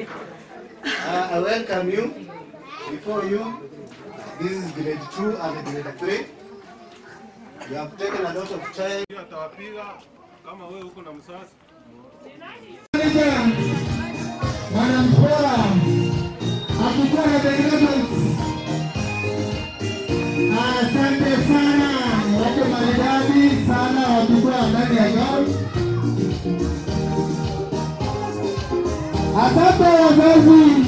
I welcome you. Before you, this is grade 2 and grade 3. You have taken a lot of time. Asante sana, wako maridadi sana wakikuwa ndani ya gari. Asante wazazi.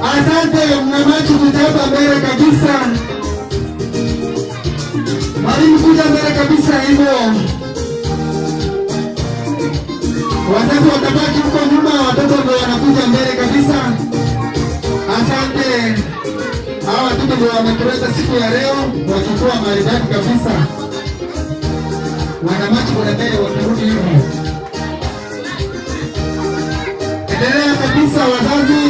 Asante, mnamachi kuja mbele kabisa. Mwalimu kuja mbele kabisa hivyo. Wazazi watabaki huko nyuma, watoto ndio wanakuja mbele kabisa. Asante. Hawa watoto ndio wametuleta siku ya leo, wakikuwa maridadi kabisa. Wanamachi kuna mbele wakirudi hivi. Endelea kabisa wazazi.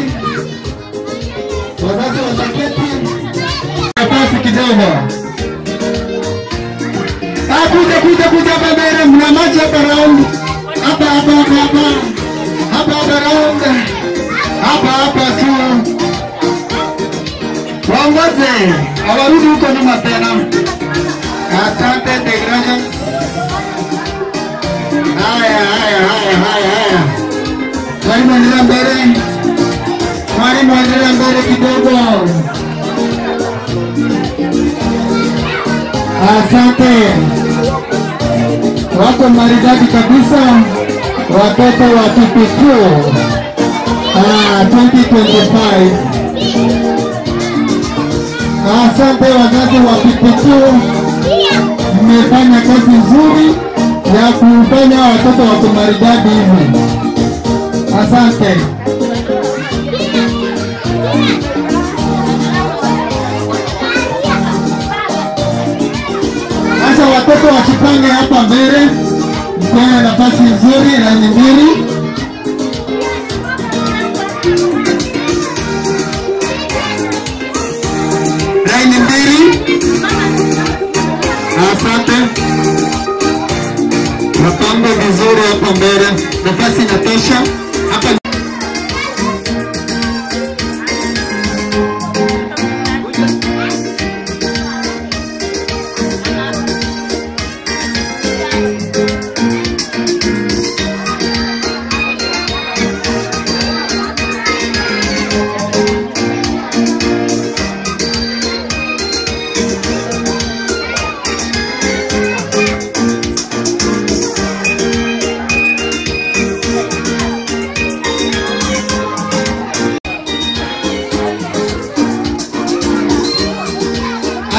Wazazi wataketi nafasi kidogo. Kuja kuja kuja hapa mbele, mna maji hapa round. Hapa hapa hapa hapa. Hapa hapa round. Hapa hapa tu. Waongoze, hawarudi huko nyuma tena. Asante the graduates. Haya haya haya haya haya. Mwalimu endelea mbele. Mwalimu endelea mbele kidogo. Asante. Wako maridadi kabisa watoto wa PP2 2025. Asante wazazi wa PP2, mmefanya kazi nzuri ya kufanya watoto wako maridadi hivi. Asante. Sasa watoto wajipange hapa mbele, mpewe nafasi nzuri na mbili. Laini mbili. Asante. Wapange vizuri hapa mbele, nafasi inatosha hapa.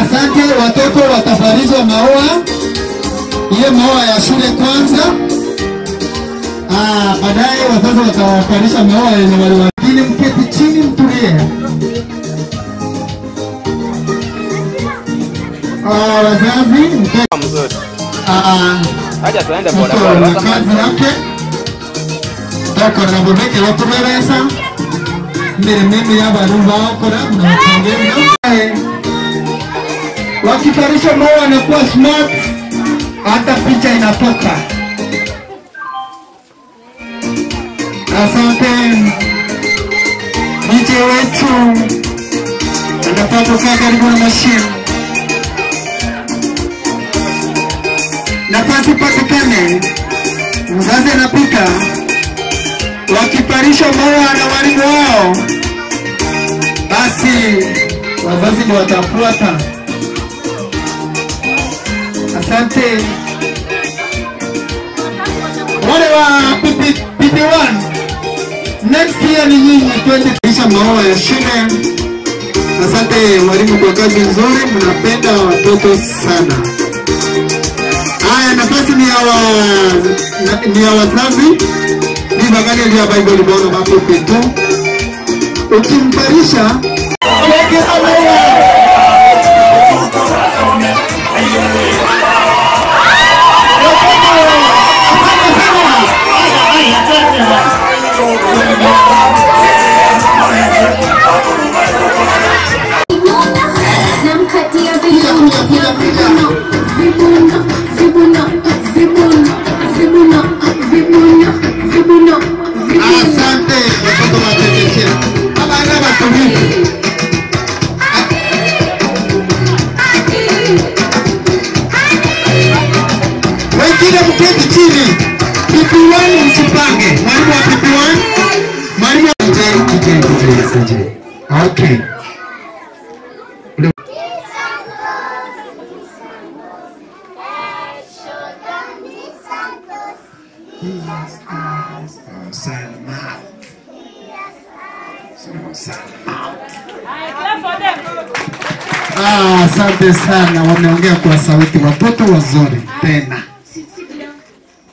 Asante, watoto watafarizwa maua, hiyo maua ya shule kwanza. Baadaye wazazi watawafarisha maua yenye waliwagini. Mketi chini mtulie. Wazazi mketi mzuri. Acha tuende bora bora. Kazi yake. Toko na bobeke watumeleza. Mbele mimi hapa rumba wako na mnawapongeza. Wakifarisha maua wanakuwa smart, hata picha inatoka. Asante. DJ wetu anafaa kukaa karibu na mashine. Nafasi patikane, mzazi anapika, wakiparisha maua na walimu wao, basi wazazi ndio watafuata. Asante. Wale wa PP1 next year ni nyinyi, twende kuisha maua ya shule. Asante walimu kwa kazi nzuri, mnapenda watoto sana. Haya, nafasi ni ya wazazi. Ni bagani ya Bible libona hapo petu. Ukimparisha wekeza maua. Asante watoto wa chekechea. Abana watulivu. Wengine mketi chini. PP1 mjipange. Mwalimu wa PP1, mwalimu wa DJ. Okay. Asante sana, wameongea kwa sauti, watoto wazuri tena. Sit down.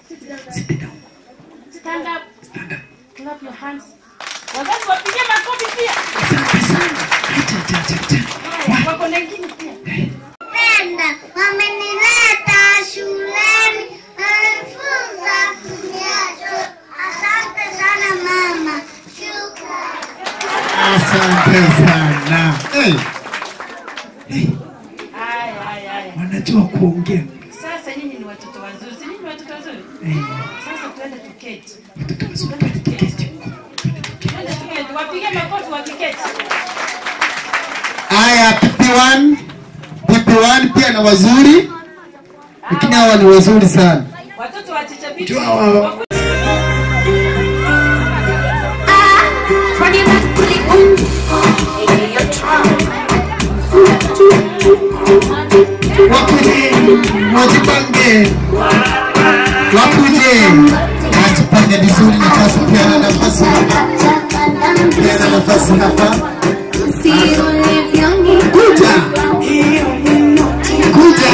Sit down. Sit down. Stand up. Stand up. Clap your hands. Wazazi wapige makofi pia. Asante sana. Acha. Wako na ingine pia. Penda, wamenileta shuleni, wamenifunza kunyacho. Asante sana mama. Shukrani. Asante sana. Hey. Hey. Haya. Wanajua kuongea. Sasa nyinyi ni watoto wazuri. Si nyinyi ni watoto wazuri? Sasa tuende tuketi. Watoto wazuri, twende tuketi. Twende tuketi. Wapige makofi wakiketi. Haya, PP1. PP1 pia na wazuri. Lakini hawa ni wazuri sana. Watoto wa Chichabichi. Wakuje, wajipange. Wakuje, wajipange vizuri. Nafasi pia na nafasi hapa. Pia na nafasi hapa. Kuja. Kuja.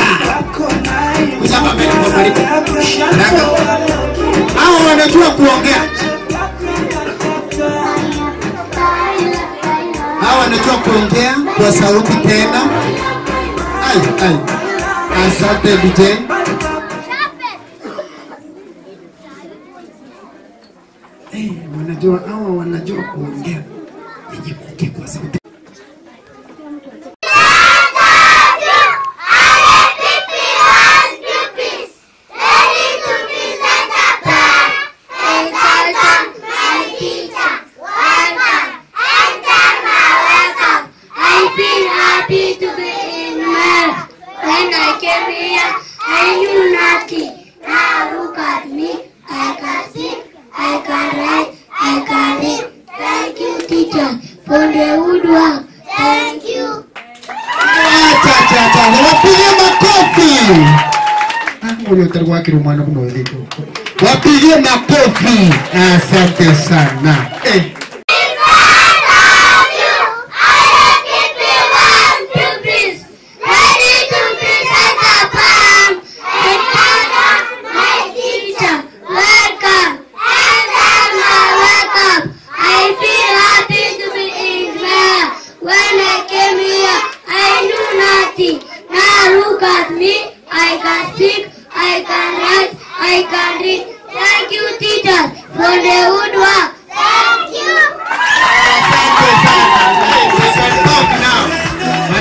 Kuja hapa mbele kwa karibu. Hao wanajua kuongea. Hao wanajua kuongea kwa sauti tena. Ai. Asante DJ. Wanajua, hawa wanajua kuongea. Ninyi muongee kwa sauti. Wapige makofi. Asante sana.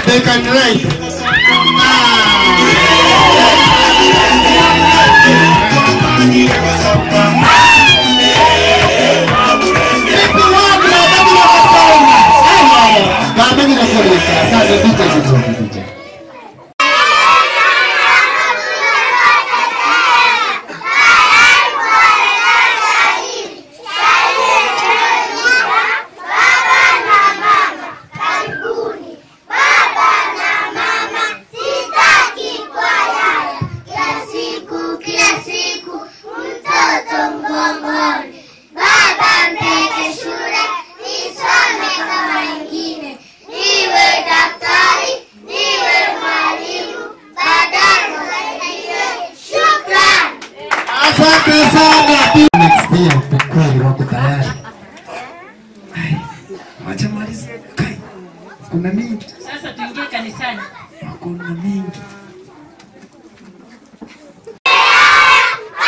They can write. DJ, DJ, DJ. Asante sana. Next year kweli wako tayari. Ai, wacha malize. Kai. Kuna mingi. Sasa tuingie kanisani. Kuna mingi.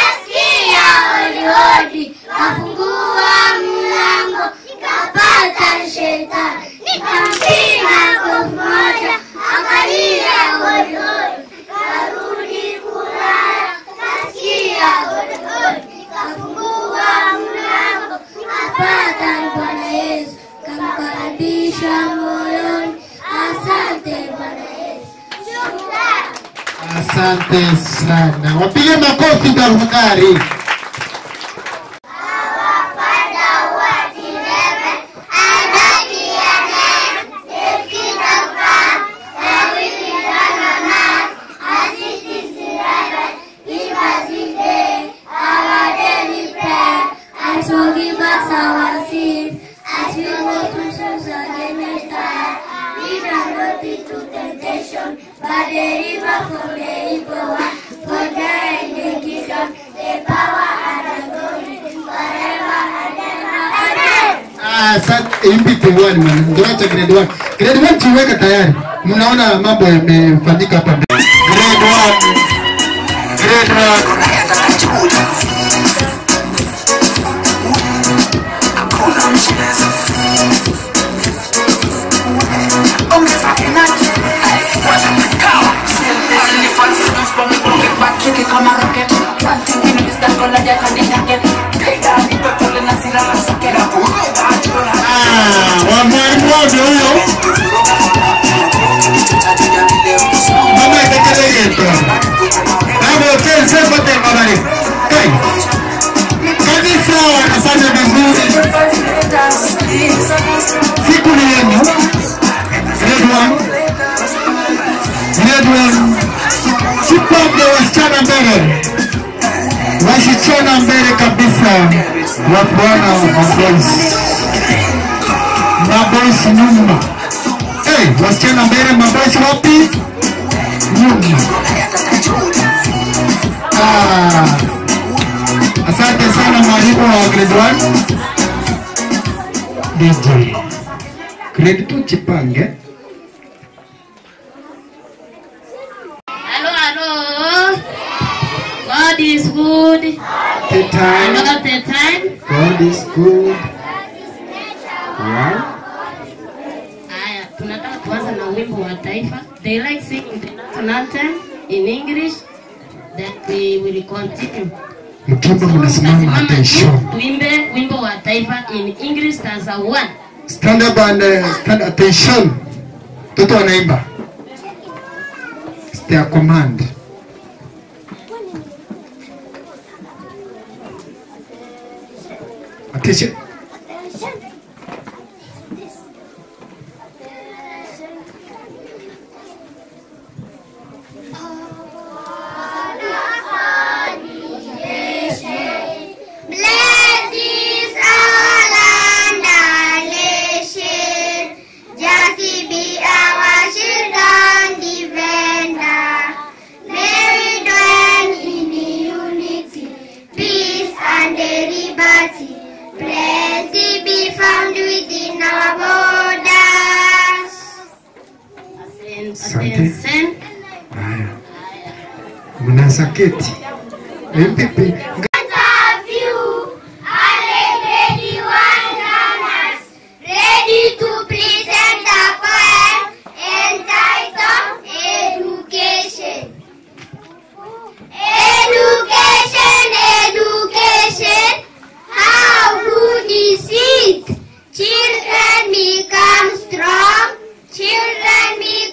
Asikia hodi, kafungua mlango, nikapata shetani. Nikampiga kofi moja, akalia hodi hodi. Karudi kulala, kasikia hodi hodi. Kafungua mlango, nikapata Bwana Yesu. Kamkaribisha moyoni. Asante Bwana Yesu. Shukrani. Asante sana. Wapige makofi tafadhali. Forgive us our sins, as we go to sins against us. Lead us not into temptation, but deliver from the evil one. For thine is the kingdom, the power, and the glory, forever and ever. Amen. Asante. MP1 man. Ndio acha grade 1. Grade 1 tuweka tayari. Mnaona mambo yamefanyika hapa mbele. Grade 1. Grade 1. Mwalimu wao ndio huyo. Mama itekeleze. Hapo hotel sasa tena habari. Kai. Kabisa wanafanya vizuri. Siku ni yenu. Grade 1. Grade 1. Sipange wasichana mbele. Wasichana mbele kabisa. Wa bwana wa boys. Maboys nyuma. Hey, wasichana mbele, maboys wapi? Nyuma. Asante sana mwalimu wa grade 1. DJ. Grade 2 chipange. Hello, hello. God is good. The time. All the time. God is good. Yeah. Haya, tunataka kuanza na wimbo wa taifa. They like singing the national anthem in English. That we will continue. Mkimba mnasimama attention. Tuimbe wimbo wa taifa in English stanza 1. Stand up and stand attention. Toto wanaimba. It's their command. Attention. Asante. Haya. Mnasaketi. MPP. Ready to present a poem entitled Education. Education, education, how good is it? Children become strong, children become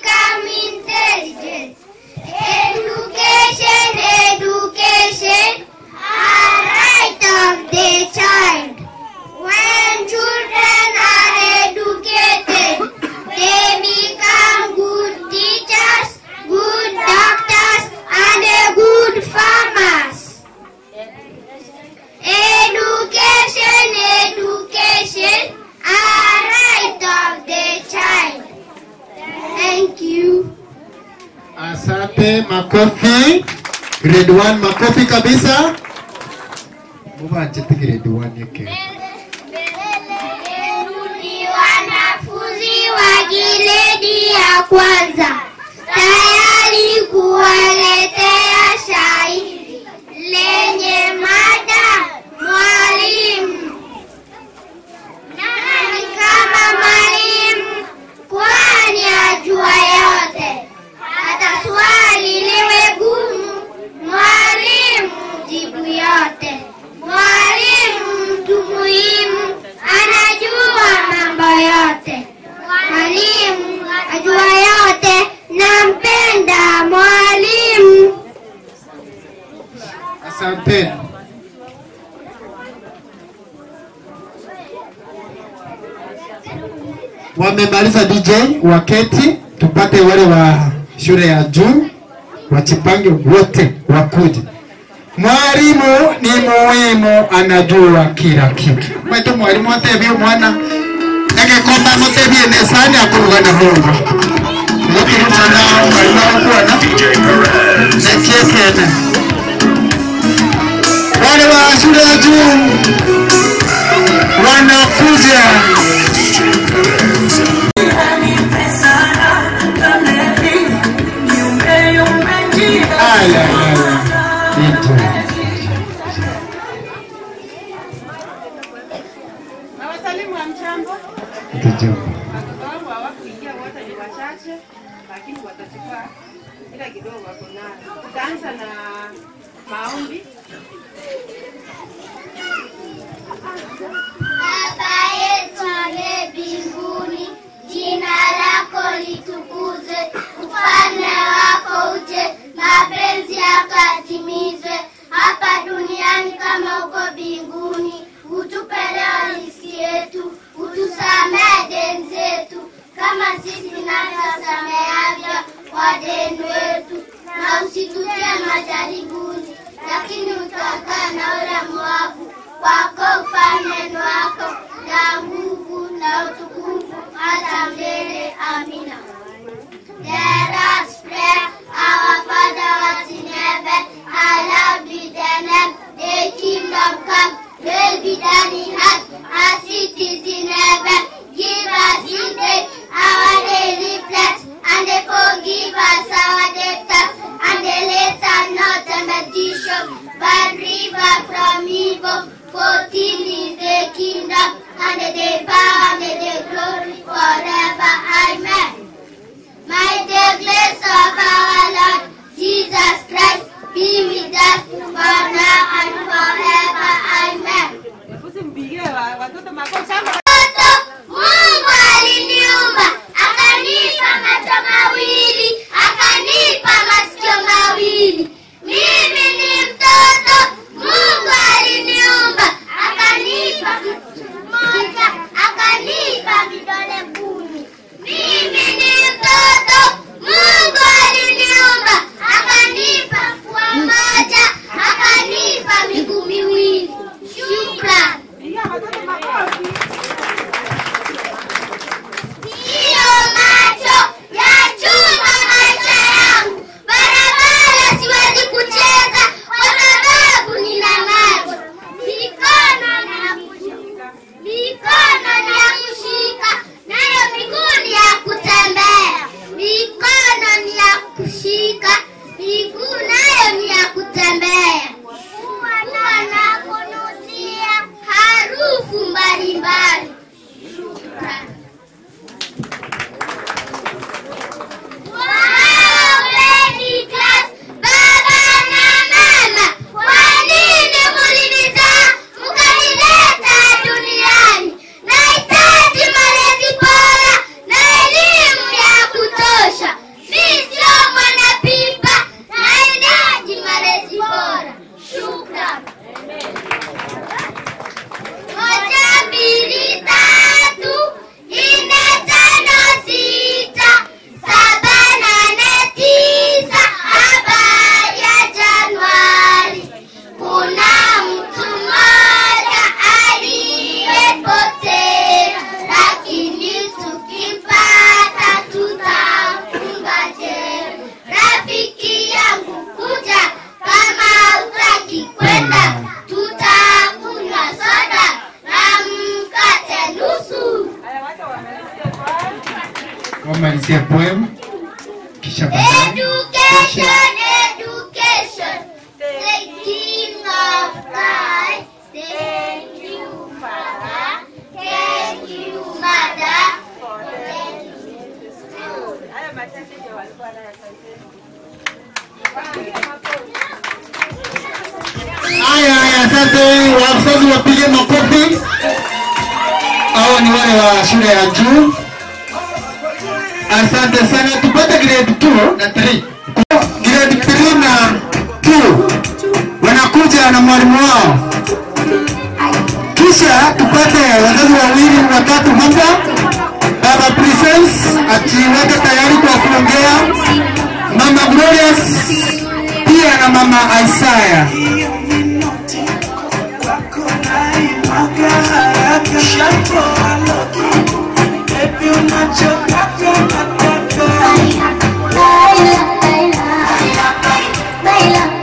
Asante, makofi. Grade 1 makofi kabisa. Muba anchete grade 1 yake. Ni wanafunzi wa gredi ya kwanza tayari kuwaletea shairi lenye mada mwalimu. Nani kama mwalimu, kwani ajua yote, hata swali liwe gumu, mwalimu jibu yote. Mwalimu mtu muhimu, anajua mambo yote. Mwalimu ajua yote, nampenda mwalimu. Asante. Wamemaliza DJ, waketi tupate wale wa shule ya juu wachipange wote wakuje. Mwalimu ni muhimu, anajua kila kitu. Mwetu mwalimu atebie mwana egekomba mutebie nesani akurugana hongo. Mutiri mwana mwalimu akuana nekiekene. Wale wa shule ya juu wanakuja. Aya, aya. Nawasalimu wa mchambo. Watoto wangu hawakuingia wote, ni wachache, lakini watachukua ila kidogo wako nayo. Tutaanza na maombi. Baba yetu aliye mbinguni, jina lako litukuzwe, ufalme wako uje, mapenzi yako yatimizwe hapa duniani kama huko mbinguni. Utupe leo riziki yetu, utusamehe deni zetu kama sisi tunavyosamehavyo wadeni wetu, na usitutie majaribuni, lakini utuokoe na ule mwovu. Kwako ufalme ni wako, na nguvu na utukufu hata milele. Amina. Let us pray. Our Father who art in heaven, hallowed be thy name. Thy kingdom come, will be done in earth as it is in heaven. Give us this day our daily bread, and forgive us our debtors, and let us not temptation, but deliver from evil. For thine is the kingdom, and the power, and the glory forever. Amen. May the grace of our Lord Jesus Christ be with us for now and forever. Amen. Mungu aliniumba, akanipa macho mawili, akanipa masikio mawili. Mimi ni mtoto, Mungu aliniumba, akanipa moja, akanipa vidole 10. Mimi ni mtoto, Mungu aliniumba, akanipa pua moja, akanipa miguu miwili. Shukrani. Ndiyo macho ya chuma maisha yangu. Barabara siwezi kucheza kwa sababu nina macho. Mikono ni ya kushika, nayo miguu ni ya kutembea. Mikono ni ya kushika, miguu nayo ni ya kutembea. Pua na kunusia harufu mbalimbali. Shukrani. Wow, baby class, baba na mama, kwa nini mlinizaa mkanileta duniani? Nahitaji malezi bora na elimu ya kutosha. Mimi sio mwanapipa, nahitaji malezi bora. Shukrani. 1, 2, 3, Wamalizia poem kisha baadaye. Education, education, the king of time. Thank you, Father. Thank you, Mother. For taking me to school. Haya machache ndio walikuwa nayo, asanteni. Haya, haya, asante. Wazazi wapige makofi. Hao ni wale wa shule ya juu. Asante sana. Tupate grade 2 na 3. Grade 3 na 2 wanakuja na mwalimu wao. Kisha tupate wazazi wawili watatu hapa. Baba Presence ajiweke tayari kwa kuongea. Mama Glorious pia na Mama Isaiah.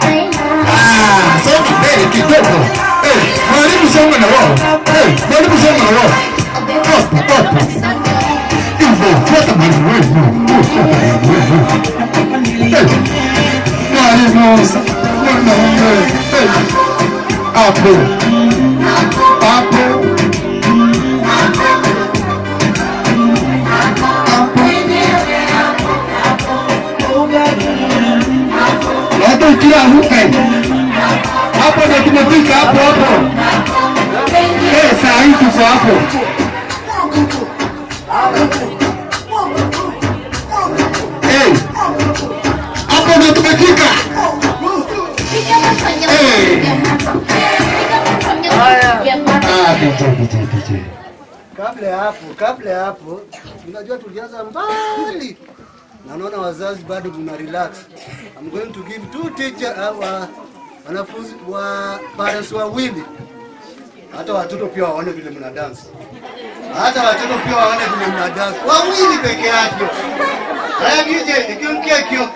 Ah, soma mbele kidogo. Mwalimu soma na wao. Mwalimu soma na wao. Hapo, hapo. Hivyo, fuata mwalimu wewe. Mwalimu, mwalimu. Hapo. Hapo. Watu kila huko. Hapo ndio tumefika, hapo hapo. Saa hii tuko hapo. Hapo ndio tumefika. DJ. Kabla ya hapo, unajua tulianza mbali. Na naona wazazi bado mna relax. I'm going to give two teacher wanafunzi wa parents wawili. Hata watoto pia waone vile mna dance. Hata watoto pia waone vile mna dance. Wawili peke yake. Haya DJ, ikimkia kio.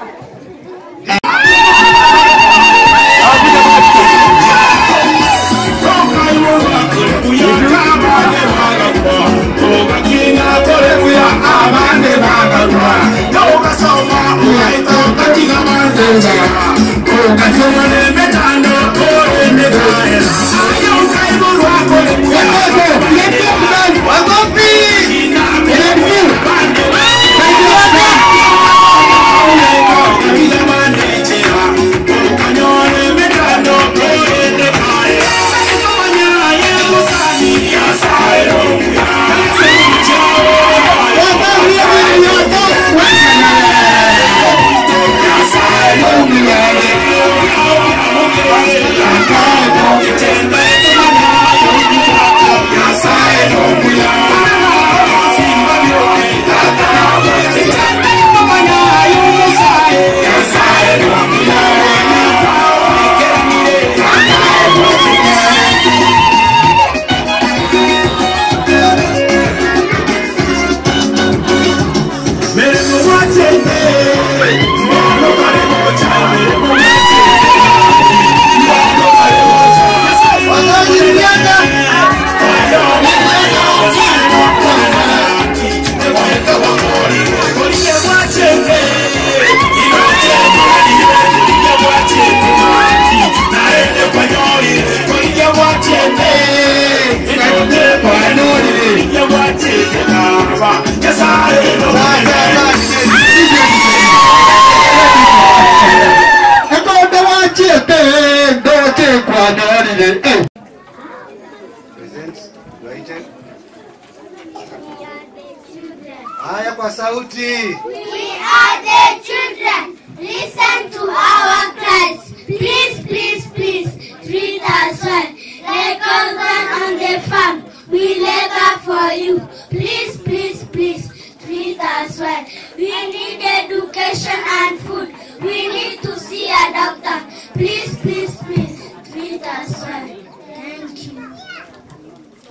Haya kwa sauti. We are the children. Listen to our cries. Please, please, please treat us well. Like children on the farm, we labor for you. Please, please, please treat us well. We need education and food. We need to see a doctor. Please, please, please treat us well. Thank you.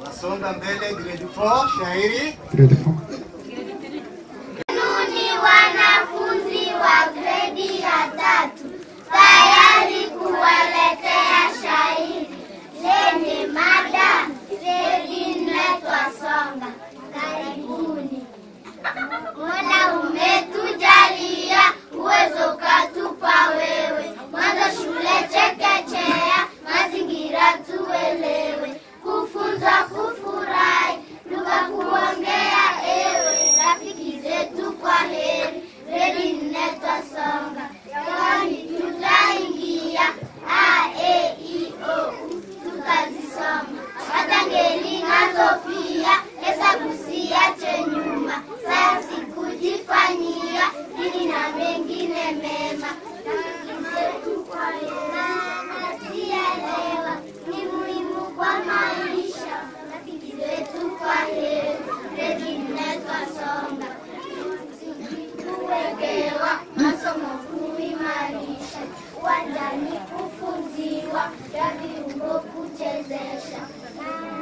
Wasonga mbele grade 4 shairi. Grade 4. Wanafunzi wa gredi ya 3 tayari kuwaletea shairi lenye mada gredi 4 twasonga. Karibuni. Mola Umetujalia uwezo katupa wewe. Mwanzo shule chekechea, mazingira tuelewe. Kufunza kufurahi, lugha kuongea ewe. Rafiki zetu kwa heri, gredi 4 twasonga. Kwani tutaingia A, E, I, O, U tutazisoma. Hata ngeli nazo pia, hesabu siache nyuma. Sayansi kujifanyia, dini na mengine mema. Rafiki zetu kwa heri, nasielewa ni muhimu kwa maisha. Rafiki zetu kwa heri, gredi 4 twasonga. Kuwekewa masomo kuimarisha, uwanjani kufunziwa, ya viungo kuchezesha.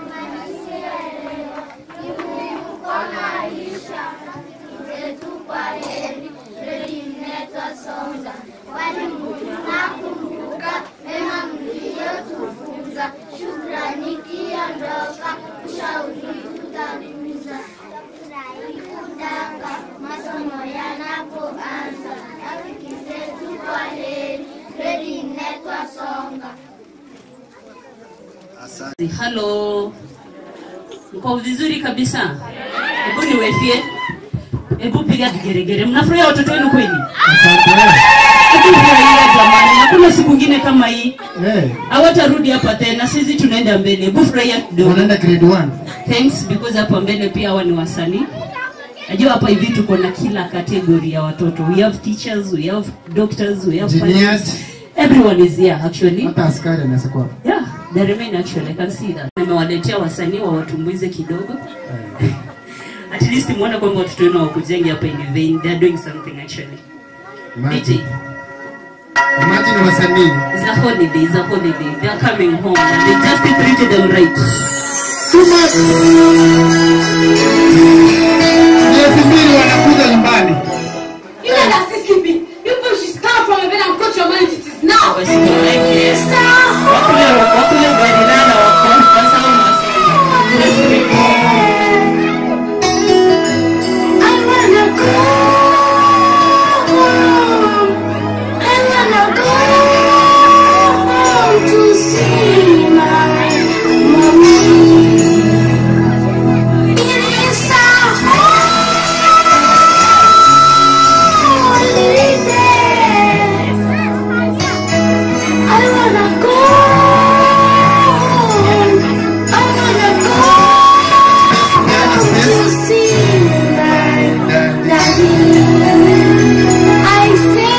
Nasielewa ni muhimu kwa maisha. Rafiki zetu kwa heri, gredi 4 twasonga. Walimu tunakumbuka mema mliyotufunza, shukrani kiondoka, ushauri tutatunza. Kutaka masomo yanapoanza, rafiki zetu kwa heri, gredi 4 twasonga. Asante. Hello. Mko vizuri kabisa? Hebu niwefie. Hebu piga vigeregere. Mnafurahia watoto wenu kweli? Hebu furahia jamani. Hakuna siku nyingine kama hii. Hawatarudi hapa tena. Sisi tunaenda mbele. Hebu furahia kidogo. Wanaenda grade 1. Thanks because hapa mbele pia hawa ni wasanii. Najua hapa hivi tuko na kila category ya watoto. We have teachers, we have doctors, we have Engineers. pilots. Everyone is here actually. Hata askari anaweza kuwa. Yeah, they remain actually. I can see that. Nimewaletea wasanii wa watumbuize kidogo. At least muone kwamba watoto wenu hawakujengi hapa in vain. They are doing something actually. Imagine. Imagine wasanii. It's a holiday, it's a holiday. They are coming home and they just treated them right. Miezi mbili wanakuja nyumbani. You guys are still sleeping. You people should stand from your bed and go to your morning duties now. Wakule walilala wakasahau masomo. I wanna go home. I wanna go home to see my mommy. It is a holiday. I wanna go home. I wanna go home to see my daddy. I say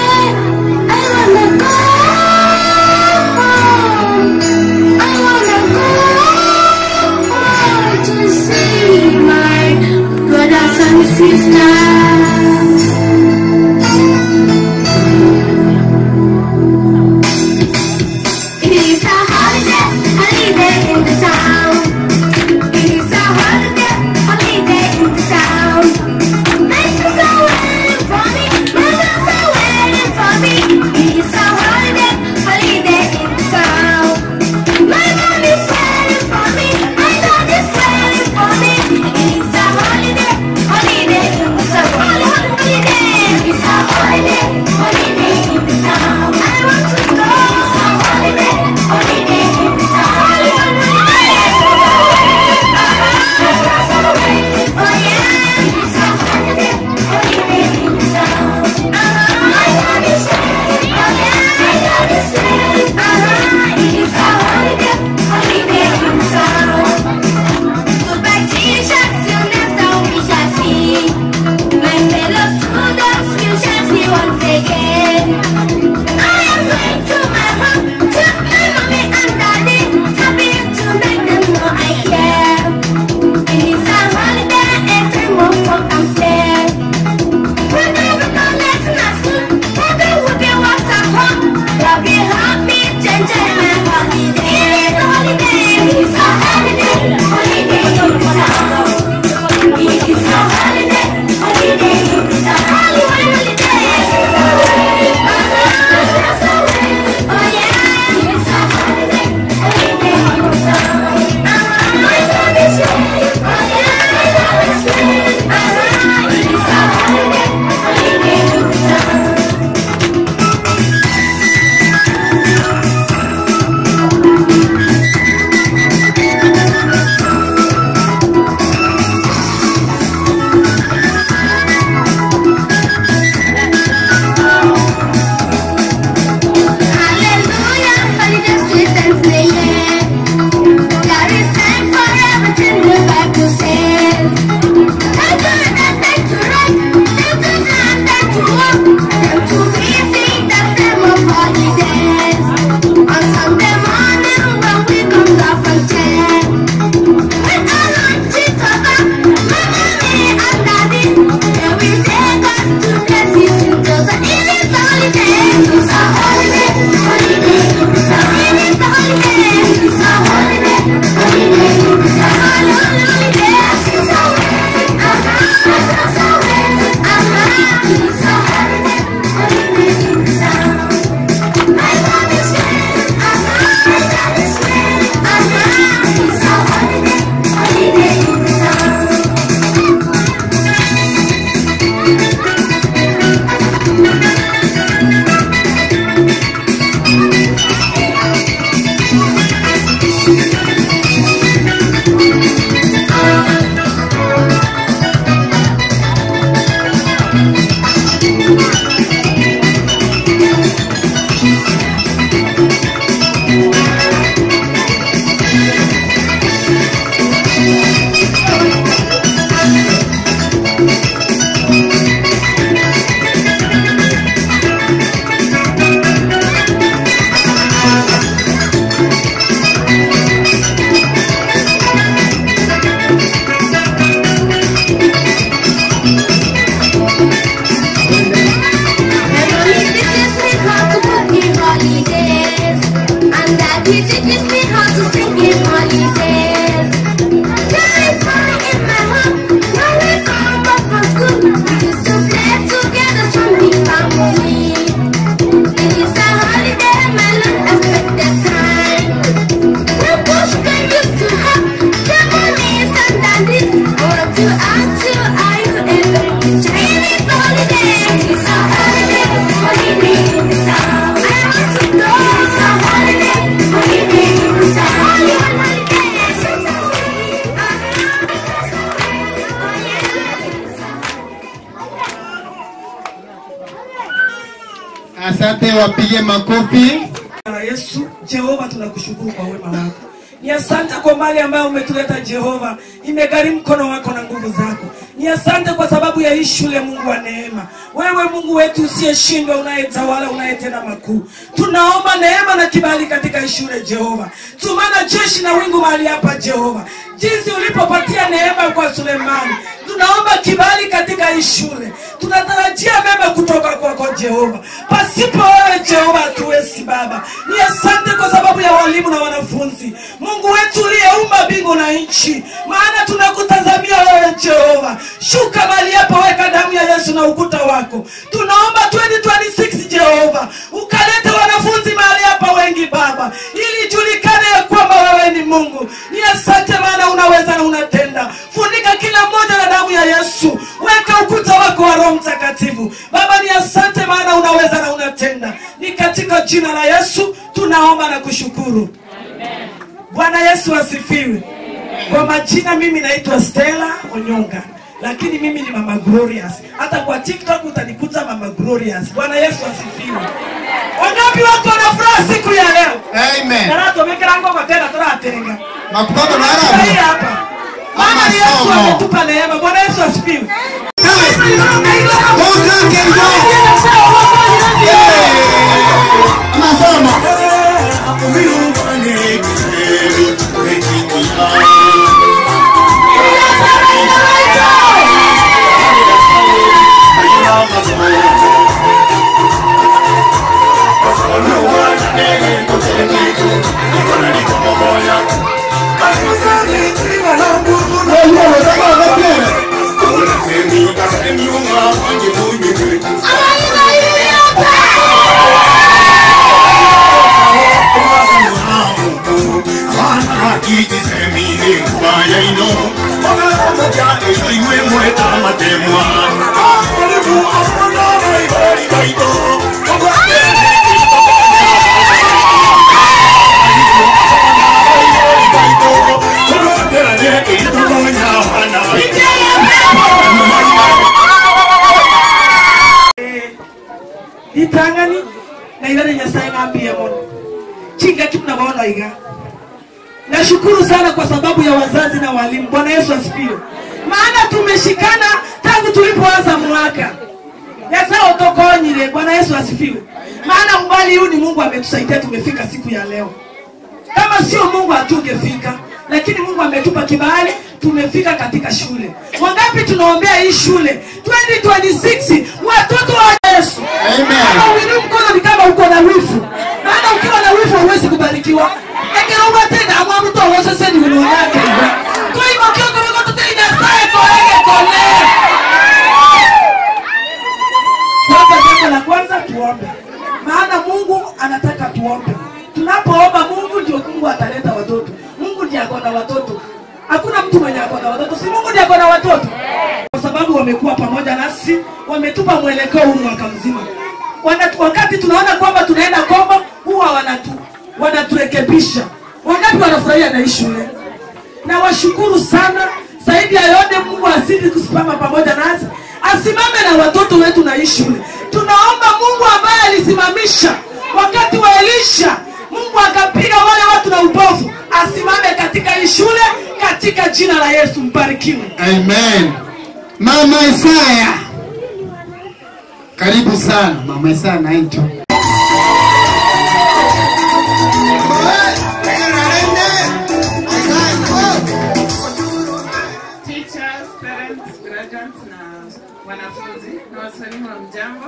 I wanna go home. I wanna go home to see my brothers and sisters. It is a holiday, holiday in the town. It is a holiday, holiday in the town. My sisters are waiting for me, brothers are waiting for me. It is a holiday, holiday in the town. My mom is waiting for me, my dad is waiting for me. It is a holiday, holiday in the Asante, wapige makofi. Yesu, Jehova, tunakushukuru kwa wema wako. Ni asante kwa mali ambayo umetuleta Jehova. Imegharimu mkono wako na nguvu zako. Ni asante kwa sababu ya hii shule, Mungu wa neema. Wewe Mungu wetu usiyeshindwa, unayetawala, unayetenda makuu. Tunaomba neema na kibali katika hii shule Jehova. Tumana jeshi na wingu mahali hapa Jehova. Jinsi ulipopatia neema kwa Sulemani, tunaomba kibali katika hii shule. Tunatarajia mema kutoka kwako Jehova. Pasipo wewe Jehova hatuwezi Baba. Ni asante kwa sababu ya walimu na wanafunzi. Mungu wetu uliyeumba mbingu na nchi, maana tunakutazamia wewe Jehova. Shuka mahali hapa, weka damu ya Yesu na ukuta wako. Tunaomba 2026 Jehova, ukalete wanafunzi mahali hapa wengi Baba, ili ijulikane ya kwamba wewe ni Mungu. Ni asante maana unaweza na unatenda. Funika kila mmoja na damu ya Yesu. Weka ukuta wako wa Roho Mtakatifu. Baba, ni asante maana unaweza na unatenda. Ni katika jina la Yesu tunaomba na kushukuru. Amen. Bwana Yesu asifiwe. Kwa majina mimi naitwa Stella Onyonga, lakini mimi ni Mama Glorious. Hata kwa TikTok utanikuta Mama Glorious. Bwana Yesu asifiwe. Wangapi wako na furaha siku ya leo? Amen. Tarato mekerango kwa tena turatenga. Makubaba na arabu. Hapa. Mama Yesu ametupa neema. Bwana Yesu asifiwe. Masomo. Itangani na ilale Nyasaye ngambie mono. Chinga kimna iga. Nashukuru sana kwa sababu ya wazazi na walimu. Bwana Yesu asifiwe. Maana tumeshikana tangu tulipoanza mwaka. Nyasaye otokonyire. Bwana Yesu asifiwe. Maana umbali huu ni Mungu ametusaidia tumefika siku ya leo. Kama sio Mungu hatungefika, lakini Mungu ametupa kibali tumefika katika shule. Wangapi tunaombea hii shule 2026 watoto wa Yesu. Amen. Kama uinue mkono ni kama uko na wivu. Maana ukiwa na wivu huwezi kubarikiwa. Ekero tena amwa mtu aweze sasa ni unaonake. Kwa hiyo kioko mko tena sae kolege kole. Kwanza jambo la kwanza tuombe. Maana Mungu anataka tuombe. Tunapoomba Mungu ndio Mungu ataleta watoto. Mungu ndiye akona watoto. Hakuna mtu mwenye akona watoto. Si Mungu ndiye akona watoto. Kwa sababu wamekuwa pamoja nasi, wametupa mwelekeo huu mwaka mzima. Wakati tunaona kwamba tunaenda kombo, huwa wanaturekebisha. Wangapi wanafurahia na hii shule? Na washukuru sana. Zaidi ya yote Mungu azidi kusimama pamoja nasi. Asimame na watoto wetu na hii shule. Tunaomba Mungu ambaye alisimamisha wakati wa Elisha, Mungu akapiga wale watu na upofu, asimame katika hii shule katika jina la Yesu. Mbarikiwe. Amen. Mama Isaya. Karibu sana Mama Isaya na hicho. Teachers, parents, graduates na wanafunzi na wasalimu wa mjambo.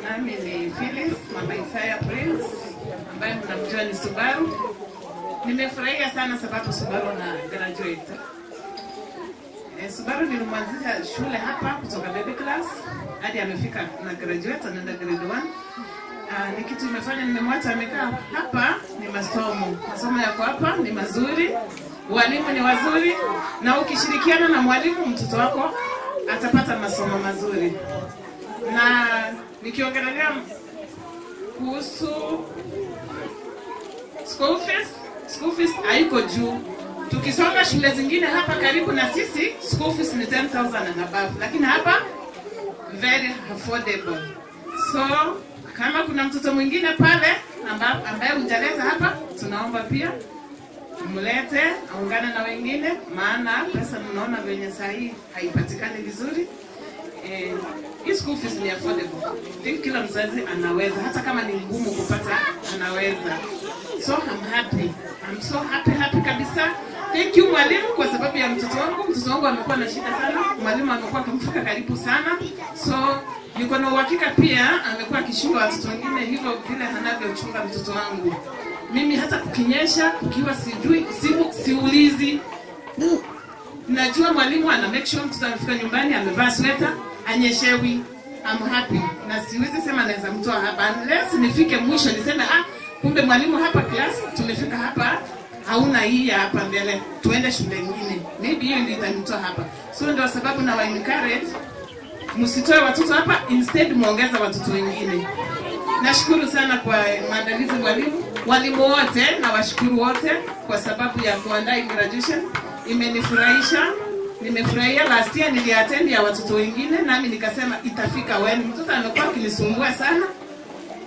Nami ni Phyllis, Mama Isaya Prince ambaye mnamjua ni Subaru. Nimefurahia sana sababu Subaru na graduate. Subaru nilimwanzisha shule hapa kutoka baby class hadi amefika na graduate, anaenda grade 1. Ni kitu nimefanya, nimemwacha amekaa hapa ni masomo. Masomo yako hapa ni mazuri, walimu ni wazuri, na ukishirikiana na mwalimu mtoto wako atapata masomo mazuri. Na nikiongelea kuhusu school fees, school fees haiko juu. Tukisonga shule zingine hapa karibu na sisi, school fees ni 10,000 and above, lakini hapa very affordable. So Kama kuna mtoto mwingine pale ambaye hujaleta hapa, tunaomba pia mlete aungane na wengine, maana pesa mnaona venye sahi haipatikani vizuri. Hii school fees ni affordable. I think kila mzazi anaweza, hata kama ni ngumu kupata anaweza. So I'm happy. I'm so happy, happy kabisa. Thank you mwalimu kwa sababu ya mtoto wangu. Mtoto wangu amekuwa na shida sana. Mwalimu amekuwa akimfika karibu sana. So niko na uhakika pia amekuwa akishunga watoto wengine hivyo vile anavyochunga mtoto wangu. Mimi hata kukinyesha, kukiwa sijui, siulizi. Najua mwalimu ana make sure mtoto amefika nyumbani amevaa sweta, anyeshewi. I'm happy. Na siwezi sema naweza mtoa hapa unless nifike mwisho niseme kumbe mwalimu hapa class tumefika hapa hauna hii hapa mbele, tuende shule nyingine. Maybe hiyo ndio itanitoa hapa. So ndio sababu na wa encourage msitoe watoto hapa, instead muongeza watoto wengine. Nashukuru sana kwa maandalizi mwalimu, walimu wote na washukuru wote kwa sababu ya kuandaa graduation. Imenifurahisha. Nimefurahia. Last year niliattend ya watoto wengine nami nikasema itafika when mtoto amekuwa akinisumbua sana.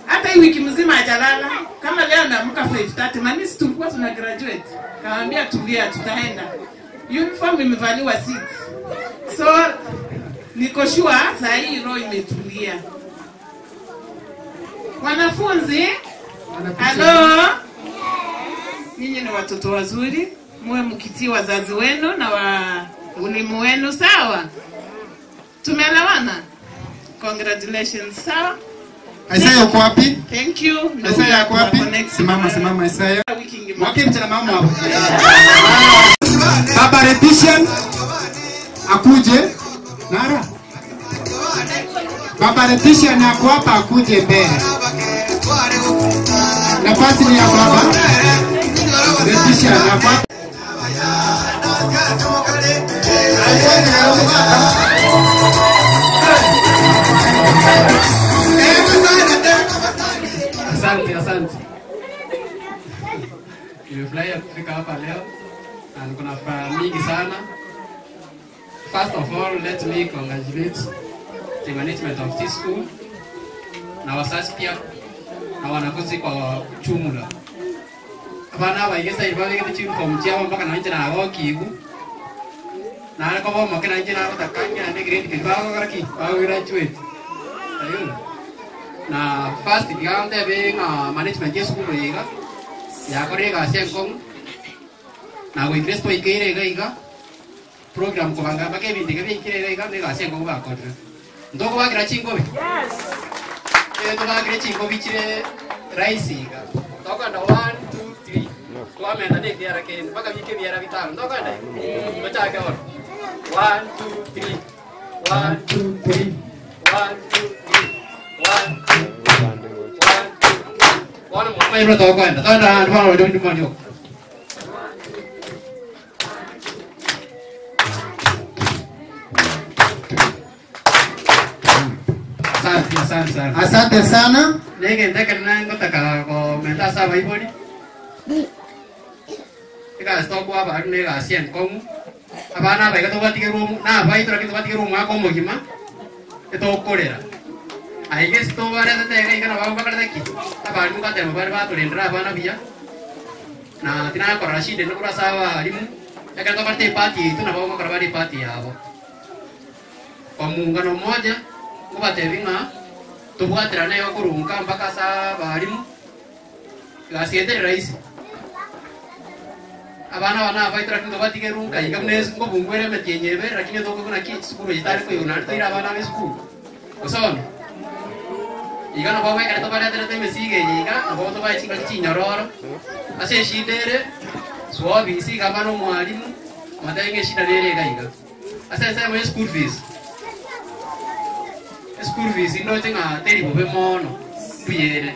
Hata hii wiki mzima hajalala. Kama leo naamka 5:30, mami si tulikuwa tuna graduate. Kaambia tulia tutaenda. Uniform imevaliwa 6. So niko sure saa hii roho imetulia. Wanafunzi, hello. Ninyi ni watoto wazuri, muwe mkitii wazazi wenu na walimu wenu, sawa? Tumeelewana? Congratulations, sawa? Isaiah uko wapi? Thank you. Isaiah uko wapi? Simama, simama Isaiah. Mwake mchana mama hapo. Baba Repetition akuje. Nara. Baba Repetition ako hapa akuje mbele. Nafasi ni ya baba Repetition hapa. Asante, asante. Nimefurahia kufika hapa leo na niko na furaha mingi sana. First of all, let me congratulate the management of this school na wazazi pia na wanafunzi kwa jumla. Abana baigesa ibabegete uniform chiabo mpaka na nje na gokigu. Na ariko bomo kena nje na gotakanya ne grade kibago garaki bago graduate. Ayo. Na first gigante be nga management ye school iga yakorega senkong na we Kristo ikire iga iga program ko banga bake bindi ke ikire iga ne ga senkong ba kodre ndoko bagira chingobe. Yes. To bagira chingobe chire rice iga tokanda 1 2 3 twamenda ne biara ke mpaka bike biara bitano ndokanda tochake on 1 2 3 1 2 3 1 2 3 1 2 1 2 1 1 2 1 2 1 2 Asante, asante sana. Asante sana. Nege ndeke nango taka ko menda sa baibori. Ika stop wa ba ne ga sien komu. Abana ba ga to batige room na ba itora ki to batige room ko mogima. Eto korera. Aige sto bare ta tega ika na ba ba kada ki. Aba nu ka te ba ba to lendra ba na bia. Na tina ko rashide no kura sawa limu. Eka to parte party tu na ba ko ba party yabo. Kwa muungano mmoja kubatevinga tubwatira nayo kurunga mpaka sa barimu gasiete rahisi abana bana baitra kinto batige runga ikamne ngo bungwere metyenyebe lakini toko kuna ki sukuru jitari ko yuna tira abana be sukuru osona igana bawe kana to bare tere mesige yiga abo to bai chinga chinyororo ase shidere swabi si gabano mwalimu matainge shida lere gaiga ase ase mo school fees. School fees ino chinga teri bobe mono buyere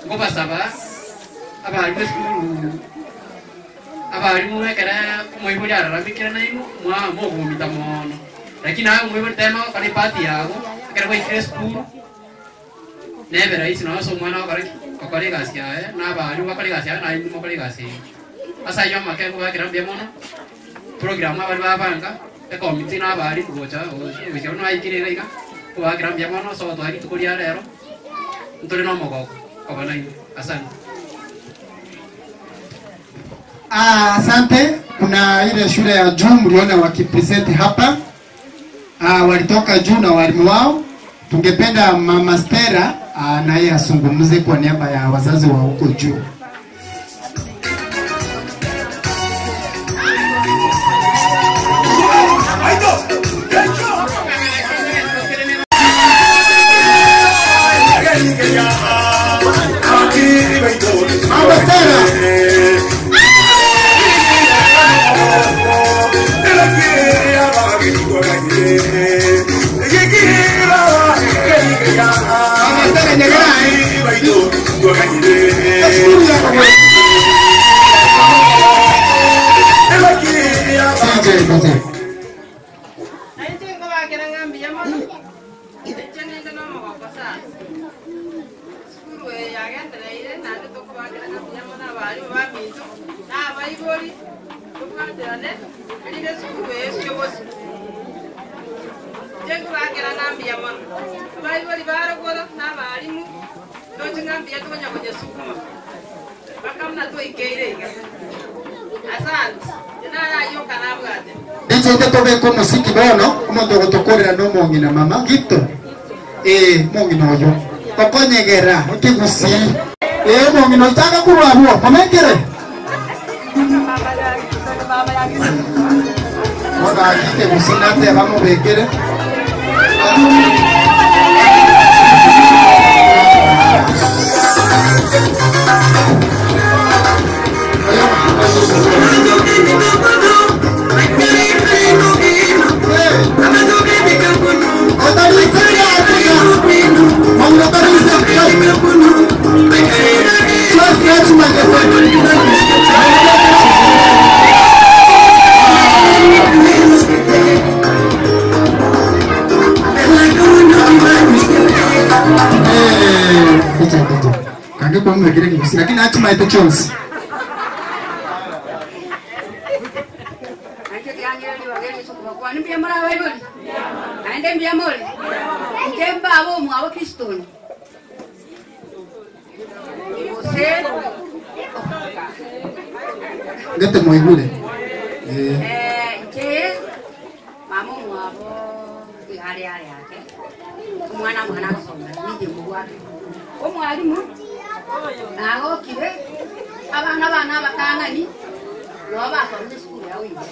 ngo basaba abarimu school abarimu ekera moibori araramikira nainu mwa mogumita mono lakini ayo moibori tema kare party yago ekera gwaikire school nebe rahisi no so mwana wakare okore gasi yae na abarimu bakore gasi yae na inu mokore gasi asa yo make ko bakira mbya mono program abari babanga e committee na abarimu gocha gocha no aikire iga kubagira mbya mono so twari tukuria rero Ntore no mogoko kobana asante. Asante. Kuna ile shule ya juu mliona wakipresent hapa. Walitoka juu na walimu wao. Tungependa Mama Stella naye asungumze kwa niaba ya wazazi wa huko juu. Mama Stella. Ndicho musiki bono omonto gotokorera no mongina mama gito mongina oyo okonyegera okigusi mongina itaka kurwa mamengere bona akite gusinate bamubegere. Lakini acha maite chonsi. Ngete moigule. Nche mama mwabo ihari yake. Mwana mwana kusoma nije mugwake. Omwalimu nagokire abana bana bakangani no basomye sukuru ya wiwe.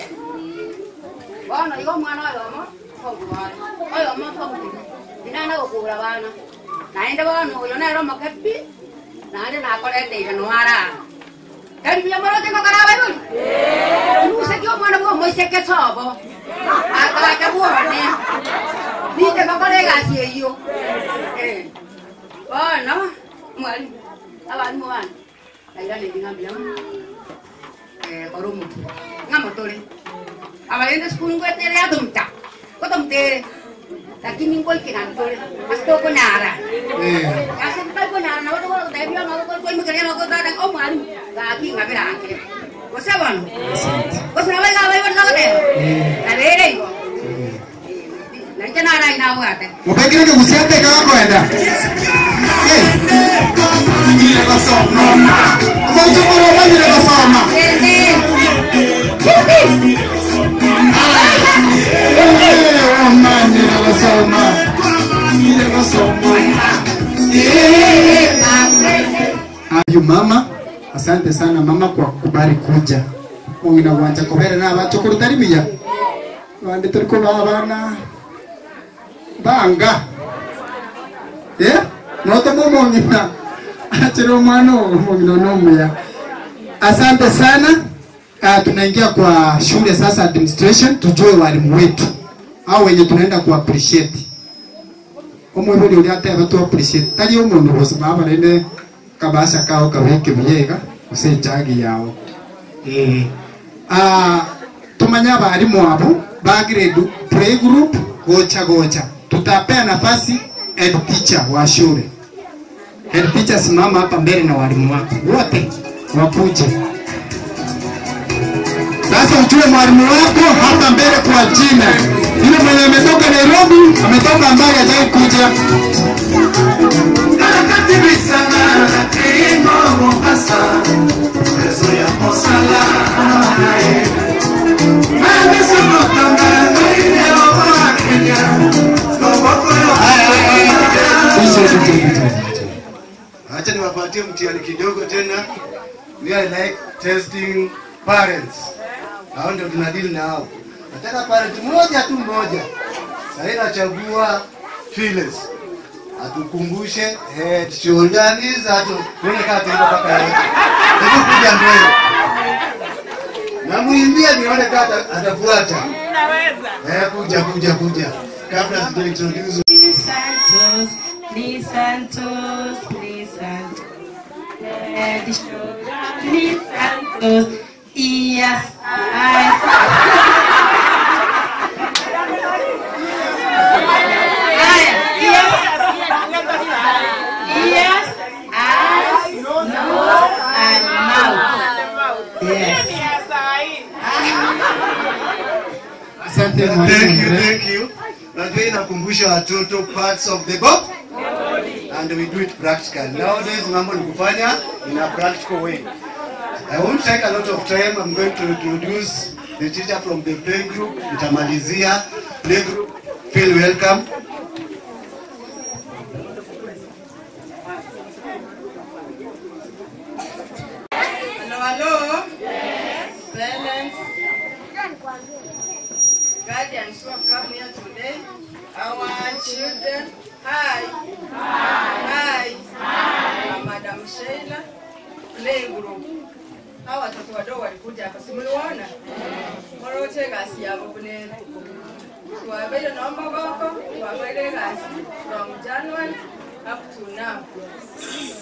Bono igo mwana oyomo kogwara. Oyomo kogwara. Dinana gokura bana. Naende bono oyo nero mokepi naende nakorete ira no ara. Kari ya morote kokara baibuli. Nuse kyo mwana bwo moiseke sobo. Akaka bwone. Nite kokore gasi eyo. Bono mwalimu abalimu bana. Naira ne ngambia. Korumu. Ngamotore. Abalende skulu ngwetere atumta. Kotomtere. Lakini ngoi kinantore. Asto konyara. Asempa konyara na watu ko debio no ko ko mukere no ko ta o mwalimu. Gaki ngabira ake. Osabano. Osana ba ba ba ba. Abere igo. Nanjana na ina bwate. Mubekire gusiate ka kwenda. Ayu mama, asante sana mama kwa kukubali kuja. Ungina wanja kobera na abacho kurutarimiya. Wande turiko abana banga. Noto mongina. Achero mwana mongina nomuya. Asante sana. Tunaingia kwa shule sasa administration, tujue walimu wetu au wenye tunaenda ku appreciate. Omwebuli uli ate abatu appreciate. Tali omundu bose baba nene kabasha kao kaweke biyega usejagi yao. Tumanya abalimu abo ba grade play group gocha gocha. Tutapea nafasi head teacher wa shule. Head teacher simama hapa mbele na walimu wako wote wakuje. Sasa ujue mwalimu wako hapa mbele kwa jina. Yule mwenye ametoka Nairobi, ametoka mbali hajai kuja. Acha niwapatie mtihani kidogo tena. We are like testing parents. Hao ndio tunadili na hao. Nataka parent mmoja tu mmoja. Sasa nachagua Phyllis. Atukumbushe head, shoulder, knees, tuone kama tunaenda mpaka yote. Hebu kuja mbele. Na muimbie nione kama atafuata. Naweza. Kuja kuja. Kabla sija introduce. Santos, ni Santos, ni Santos. Head, shoulder, knees, Santos. Ears, eyes. Ears, eyes, nose, and mouth. Yes. Asante mwalimu. Thank you, thank you. Najua inakumbusha watoto parts of the body. And we do it practically. Nowadays mambo ni kufanya in a practical way. I won't take a lot of time. I'm going to introduce the teacher from the playgroup. Nitamalizia playgroup. Feel welcome. Hello, hello. Yes. Parents, guardians who have come here today, our children. Hi. Hi. Hi. Hi. Madam Sheila, playgroup. Hawa watoto wadogo walikuja hapa, si mliwaona? Morote gasi yabo kunene. Tuwabeile naomba boko, tuwabeile gasi from January up to now.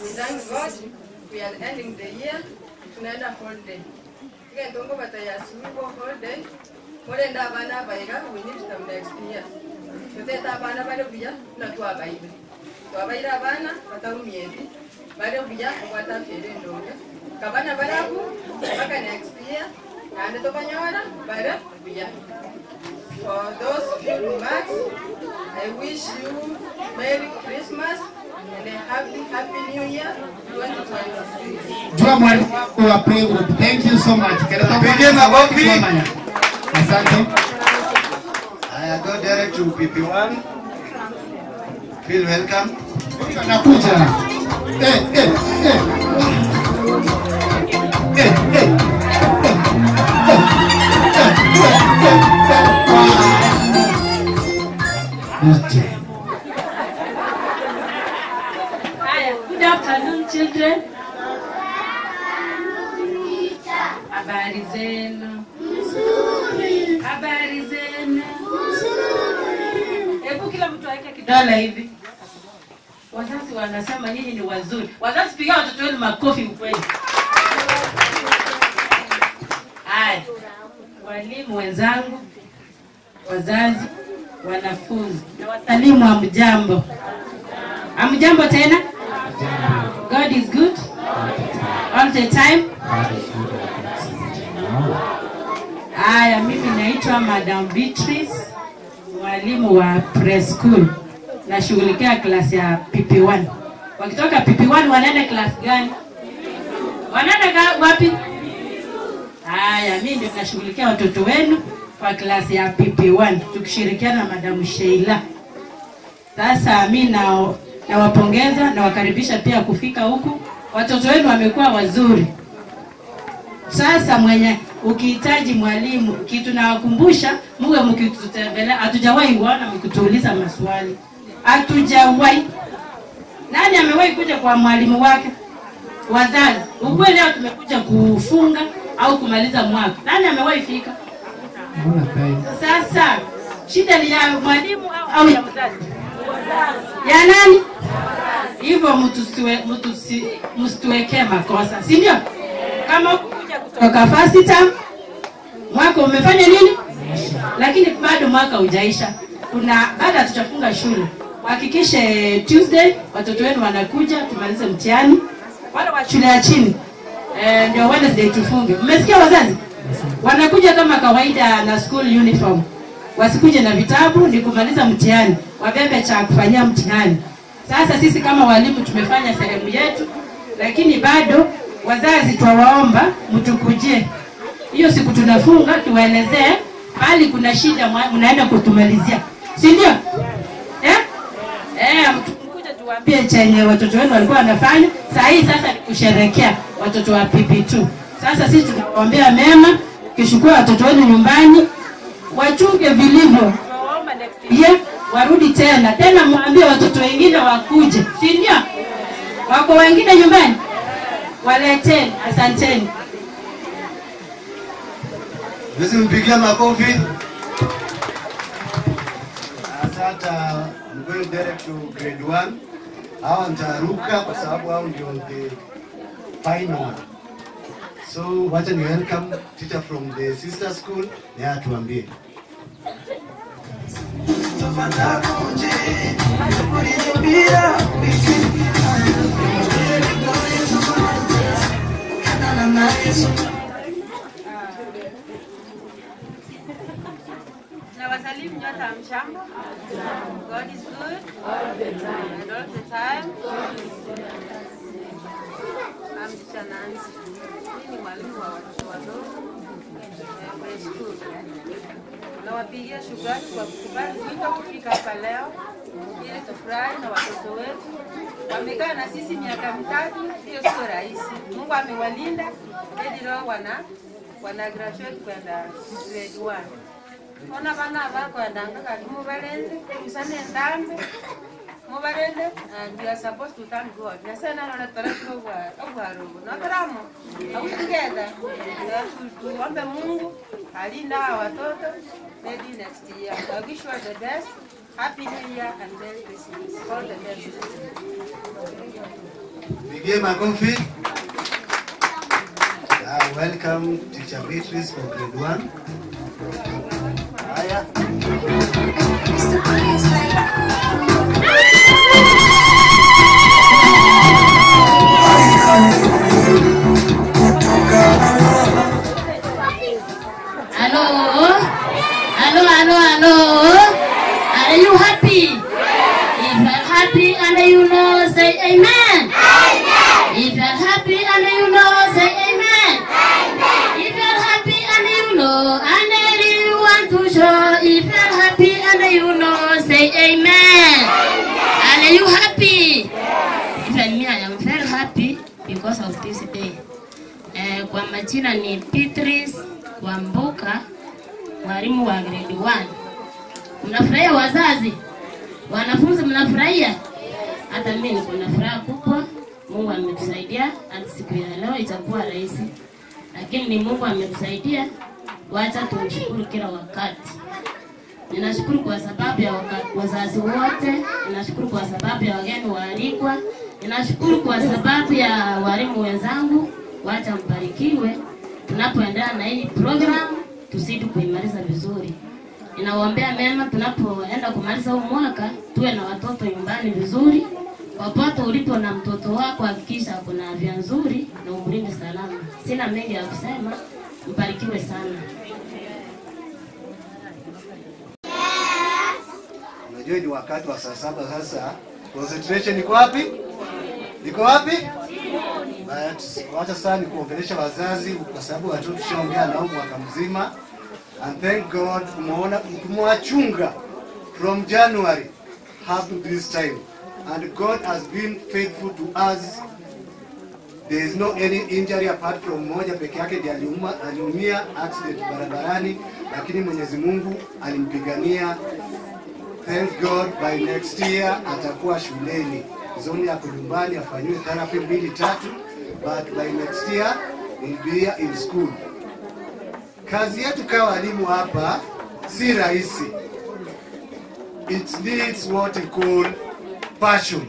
We thank God, we are ending the year, tunaenda holiday. Ntongo batayasubo holiday. Morenda abana baiga, we need them next year. Tuteta abana bale buya na tuwabaile. Tuwabaile abana batarumiezi. Bale buya obwata fere ndonge. Kabana barabu mpaka next year na tobanyora bare buya. For those few remarks, I wish you Merry Christmas and a happy, happy New Year 2026. Jua mwalimu wako wa playgroup. Thank you so much. Pigie makofi. Asante. I go direct to PP1. Feel welcome. Huyu anakuja. Eh. Hi, good afternoon, children. Habari zenu? Nzuri. Habari zenu? Nzuri. Hebu kila mtu aweke kidole hivi. Wazazi wanasema nyinyi ni wazuri. Wazazi, pigia watoto wenu makofi ukweli. Haya, walimu wenzangu, wazazi, wanafunzi, na wasalimu hamjambo. Hamjambo tena? God is good all the time. Haya, mimi naitwa Madam Beatrice, mwalimu wa preschool. Nashughulikia class ya PP1. Wakitoka PP1 wanaenda class gani? Wanaenda wapi? Haya, mimi ndio nashughulikia watoto wenu kwa class ya PP1 tukishirikiana na Madam Sheila. Sasa mimi nawapongeza na wakaribisha pia kufika huku. Watoto wenu wamekuwa wazuri. Sasa mwenye ukihitaji mwalimu, kitu nawakumbusha, muwe mkitutembelea. Hatujawahi kuona mkituuliza maswali. Hatujawahi. Nani amewahi kuja kwa mwalimu wake? Wazazi. Ukweli leo tumekuja kufunga au kumaliza mwaka. Nani amewahi fika? Sasa shida ni ya mwalimu au ya mzazi? Ya nani? Hivyo msituwekee makosa, si ndio? Kama ukuja kutoka first term, mwaka umefanya nini? Lakini bado mwaka hujaisha. Kuna baada tutafunga shule. Hakikishe Tuesday watoto wenu wanakuja tumalize mtihani. Wale wa shule ya chini ndio Wednesday tufunge. Mmesikia wazazi? Wanakuja kama kawaida na school uniform. Wasikuje na vitabu, ni kumaliza mtihani. Wabebe cha kufanyia mtihani. Sasa sisi kama walimu tumefanya sehemu yetu, lakini bado wazazi twawaomba mtukujie. Hiyo siku tunafunga tuwaelezee bali kuna shida mnaenda kutumalizia. Si ndio? Eh? Mtukuje tuwaambie chenye watoto wenu walikuwa wanafanya. Saa hii sasa ni kusherehekea watoto wa PP2. Sasa sisi tunawaombea mema, kishukua watoto wenu nyumbani, wachunge vilivyo. Ye, warudi tena. Tena mwambie watoto wengine wakuje. Si ndio? Wako wengine nyumbani? Waleteni, asanteni. Basi mpigie makofi. Asante. I'm going direct to grade 1. Hawa nitaruka kwa sababu hao ndio the final. So wacha ni welcome teacher from the sister school na atuambie. Na wasalimu nyote hamjambo. God is good all the time. And all the time. I'm Teacher Nancy. Mimi ni mwalimu wa watoto wadogo kwenye school. Nawapigia shukrani kwa kukubali wito kufika hapa leo ili tufurahi na watoto wetu. Wamekaa na sisi miaka mitatu, hiyo sio rahisi. Mungu amewalinda hadi leo wana graduate kwenda grade 1. Ona bana bakwendanga kali mubalende, usane ndambe. Mubalende, and we are supposed to thank God. Nyasaye nalona taratibu obwarubu. Notoramo. Are we together? Tuombe Mungu alinda watoto maybe next year. I wish you all the best. Happy New Year and Merry Christmas. All the best. Pigie makofi. Welcome Teacher Beatrice for grade 1. Haya. Hello. Hello, hello, hello. Are you happy? If you're happy and you know, say amen. Amen. If you're happy and you know, say amen. Amen. If you're happy and you know, and you want to show, if you're happy and you know, say amen. Amen. Are you happy? Yes. Even me, I am very happy because of this day. Kwa majina ni Beatrice Wambuka, mwalimu wa grade 1. Mnafurahia wazazi? Wanafunzi mnafurahia? Hata mimi niko na furaha kubwa. Mungu ametusaidia, hata siku ya leo itakuwa rahisi. Lakini ni Mungu ametusaidia, wacha tumshukuru kila wakati. Ninashukuru kwa sababu ya wazazi wote, ninashukuru kwa sababu ya wageni waalikwa, ninashukuru kwa sababu ya walimu wenzangu, wacha mbarikiwe. Tunapoendelea na hii program tuzidi kuimaliza vizuri. Ninawaombea mema tunapoenda kumaliza huu mwaka, tuwe na watoto nyumbani vizuri. Popote ulipo na mtoto wako hakikisha kuna afya nzuri na umlinde salama. Sina mengi ya kusema, mbarikiwe sana. Unajua ni wakati wa saa 7 sasa. Concentration iko wapi? Iko wapi? But wacha sasa ni kuongelesha wazazi kwa sababu watoto tushaongea nao mwaka mzima. And thank God umeona kumwachunga from January up to this time. And God has been faithful to us. There is no any injury apart from mmoja peke yake ndiye aliumia accident barabarani, lakini Mwenyezi Mungu alimpigania. Thank God by next year atakuwa shuleni. Zoni ya nyumbani afanywe therapy 2 3, but by next year he'll be in school. Kazi yetu kama walimu hapa si rahisi. It needs what you call passion.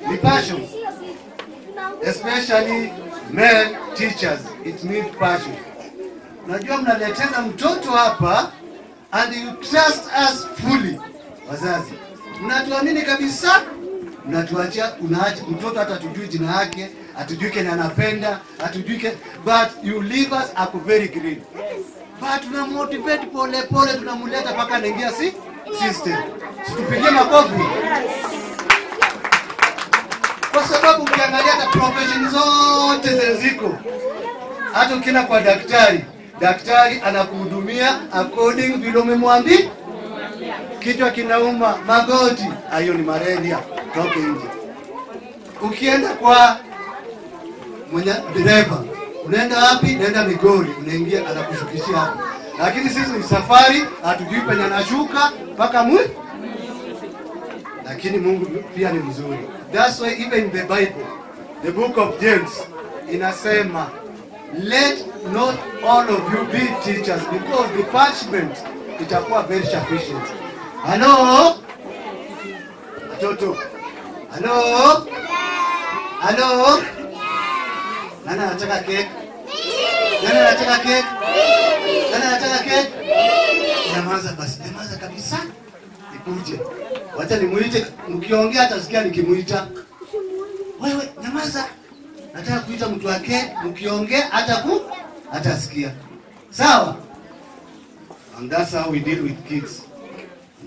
The passion. Especially male teachers, it needs passion. Najua mnaleteza mtoto hapa and you trust us fully. Wazazi, mnatuamini kabisa. Mnatuachia, unaacha mtoto hata hatujui jina yake, hatujui kenye anapenda, hatujui, but you leave us up very green. But tunamotivate pole pole, tunamleta mpaka anaingia si system. Situpigie makofi. Kwa sababu ukiangalia hata profession zote ziliziko, hata ukienda kwa daktari, daktari anakuhudumia according vile umemwambia. Kichwa kinauma, magoti, hayo ni malaria, toke nje. Ukienda kwa mwenye dereva. Unaenda wapi? Naenda Migori, unaingia anakushukishia hapo. Lakini sisi ni safari, hatujui penye anashuka mpaka mwi. Lakini Mungu pia ni mzuri. That's why even in the Bible, the book of James inasema, let not all of you be teachers, because the punishment itakuwa very sufficient. Hello? Watoto. Hello? Hello? Nani anataka cake? Nani anataka cake? Nani anataka cake? Nyamaza basi, nyamaza kabisa. Nikuje. Wacha nimuite, mkiongea atasikia nikimuita. Wewe nyamaza. Nataka kuita mtu wake, mkiongea atasikia. Sawa? And that's how we deal with kids.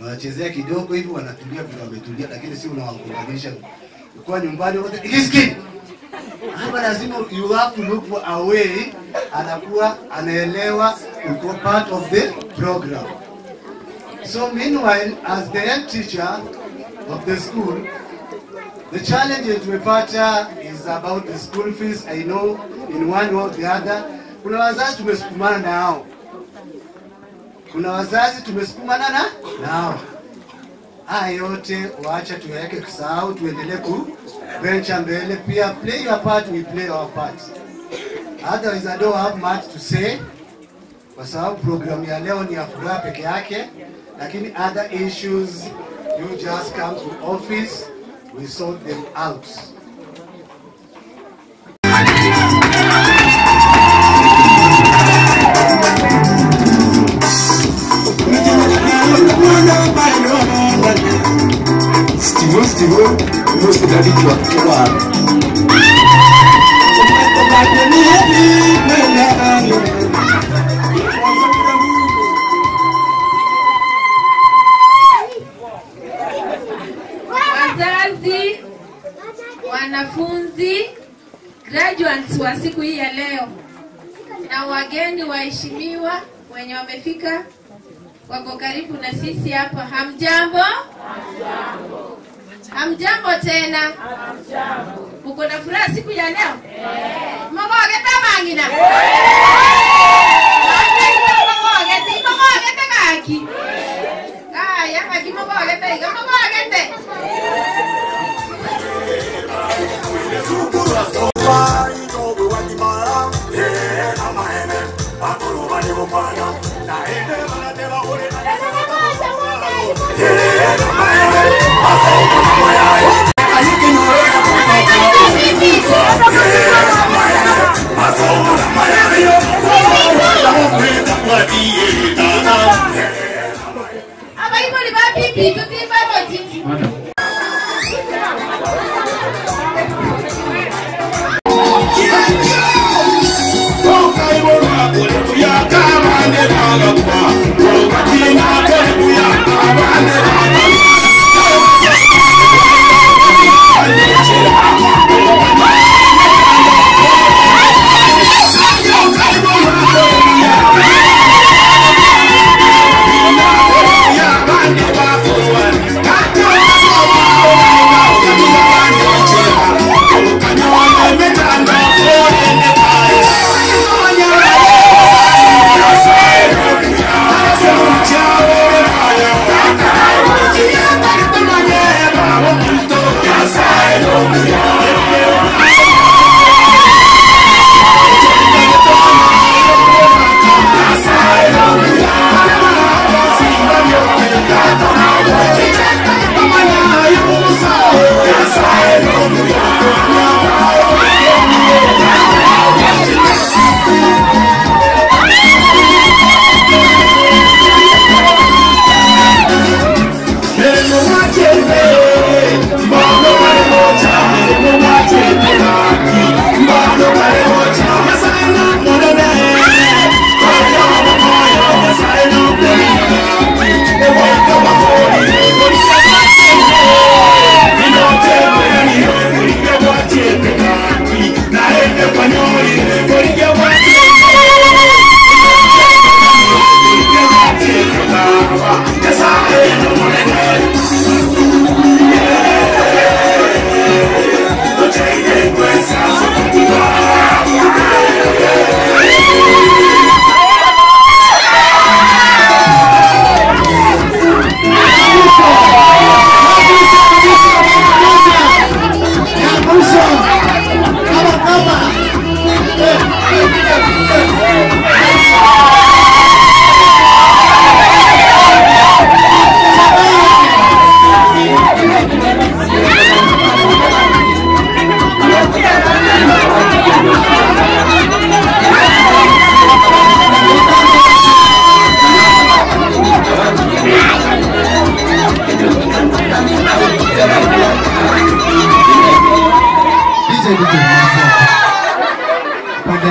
Unawachezea kidogo hivi wanatulia vile wametulia, lakini si unawagonganisha. Ukiwa nyumbani wote ikiski. Hapa lazima you have to look for a way anakuwa anaelewa uko part of the program. So meanwhile, as the head teacher of the school, the challenge tumepata is about the school fees. I know in one way or the other. Kuna wazazi tumesukumana nao. Kuna wazazi tumesukumana nao. Haya yote waacha tuweke kusahau, tuendelee ku venture mbele. Pia play your part, we play our part. Otherwise I don't have much to say. Kwa sababu program ya leo ni ya furaha peke yake, lakini other issues you just come to office, we sort them out. Wazazi, wanafunzi, graduates wa siku hii ya leo na wageni waheshimiwa wenye wamefika wako karibu na sisi hapa. Hamjambo? Hamjambo. Hamjambo tena? Hamjambo. Uko na furaha siku ya leo? Mabogeta mangina. Mabogeta, mabogeta kaki. Kaya kaki mabogeta, iga mabogeta.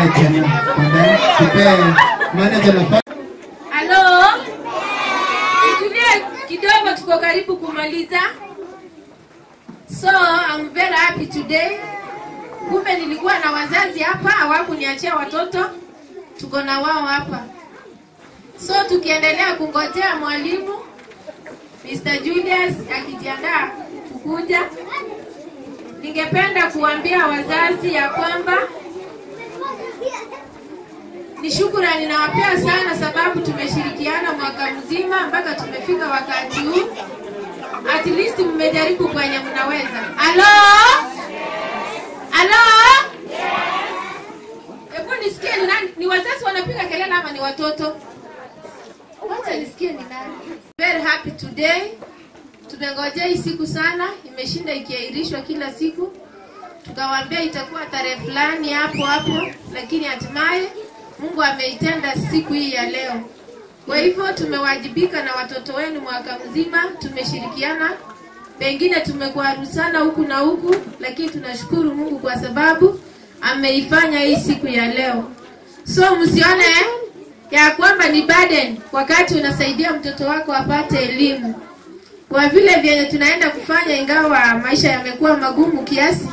Baadaye tena. Baadaye tupe manager nafasi. Halo? Tulie kidogo, tuko karibu kumaliza. So, I'm very happy today. Kumbe nilikuwa na wazazi hapa, hawakuniachia watoto. Tuko na wao hapa. So, tukiendelea kungojea mwalimu Mr. Julius akijiandaa kukuja, ningependa kuambia wazazi ya kwamba ni shukrani nawapea sana, sababu tumeshirikiana mwaka mzima mpaka tumefika wakati huu. At least mmejaribu kwenye mnaweza. Halo? Halo? Hebu nisikie ni nani, ni wazazi wanapiga kelele ama ni watoto? Wacha nisikie ni nani. Very happy today. Tumengojea hii siku sana, imeshinda ikiahirishwa kila siku. Tukawaambia itakuwa tarehe fulani hapo hapo, lakini hatimaye Mungu ameitenda siku hii ya leo. Kwa hivyo tumewajibika na watoto wenu mwaka mzima, tumeshirikiana. Pengine tumekuarusana huku na huku, lakini tunashukuru Mungu kwa sababu ameifanya hii siku ya leo. So msione ya kwamba ni burden wakati unasaidia mtoto wako apate elimu. Kwa vile vyenye tunaenda kufanya, ingawa maisha yamekuwa magumu kiasi,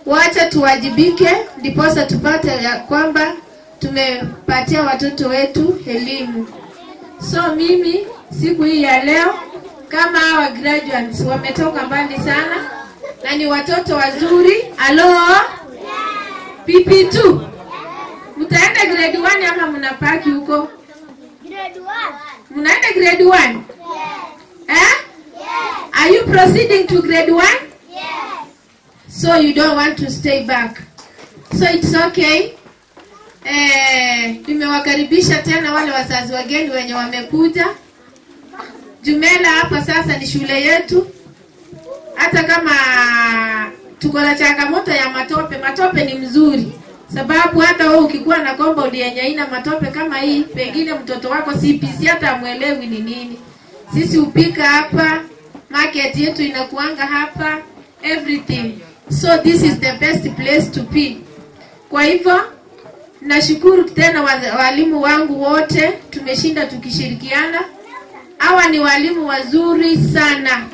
wacha tuwajibike ndiposa tupate ya kwamba tumepatia watoto wetu elimu. So mimi siku hii ya leo, kama hawa graduates wametoka mbali sana na ni watoto wazuri. Halo? PP2. Mtaenda grade 1 ama mnapaki huko? Grade 1. Mnaenda grade 1? Yes. Eh? Yes. Are you proceeding to grade 1? Yes. So you don't want to stay back. So it's okay. Nimewakaribisha tena wale wazazi wageni wenye wamekuja. Jumela hapa sasa ni shule yetu. Hata kama tuko na changamoto ya matope, matope ni mzuri. Sababu hata wewe ukikuwa na compound yenye haina matope kama hii, pengine mtoto wako CPC hata amuelewi ni nini. Sisi upika hapa, market yetu inakuanga hapa, everything. So this is the best place to be. Kwa hivyo nashukuru tena walimu wangu wote, tumeshinda tukishirikiana. Hawa ni walimu wazuri sana.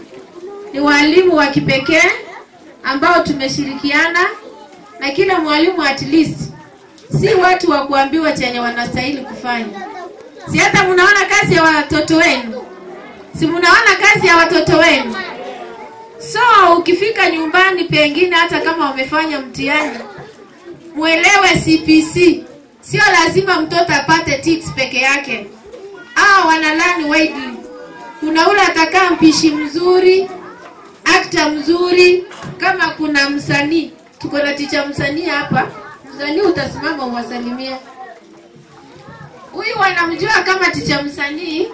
Ni walimu wa kipekee ambao tumeshirikiana na kila mwalimu at least si watu wa kuambiwa chenye wanastahili kufanya. Si hata mnaona kazi ya watoto wenu? Si mnaona kazi ya watoto wenu? So ukifika nyumbani pengine hata kama wamefanya mtihani, muelewe CPC sio lazima mtoto apate tips peke yake. Wana learn widely. Kuna ule atakaa mpishi mzuri, actor mzuri, kama kuna msanii, tuko na teacher msanii hapa. Msanii utasimama uwasalimie. Huyu wanamjua kama teacher msanii.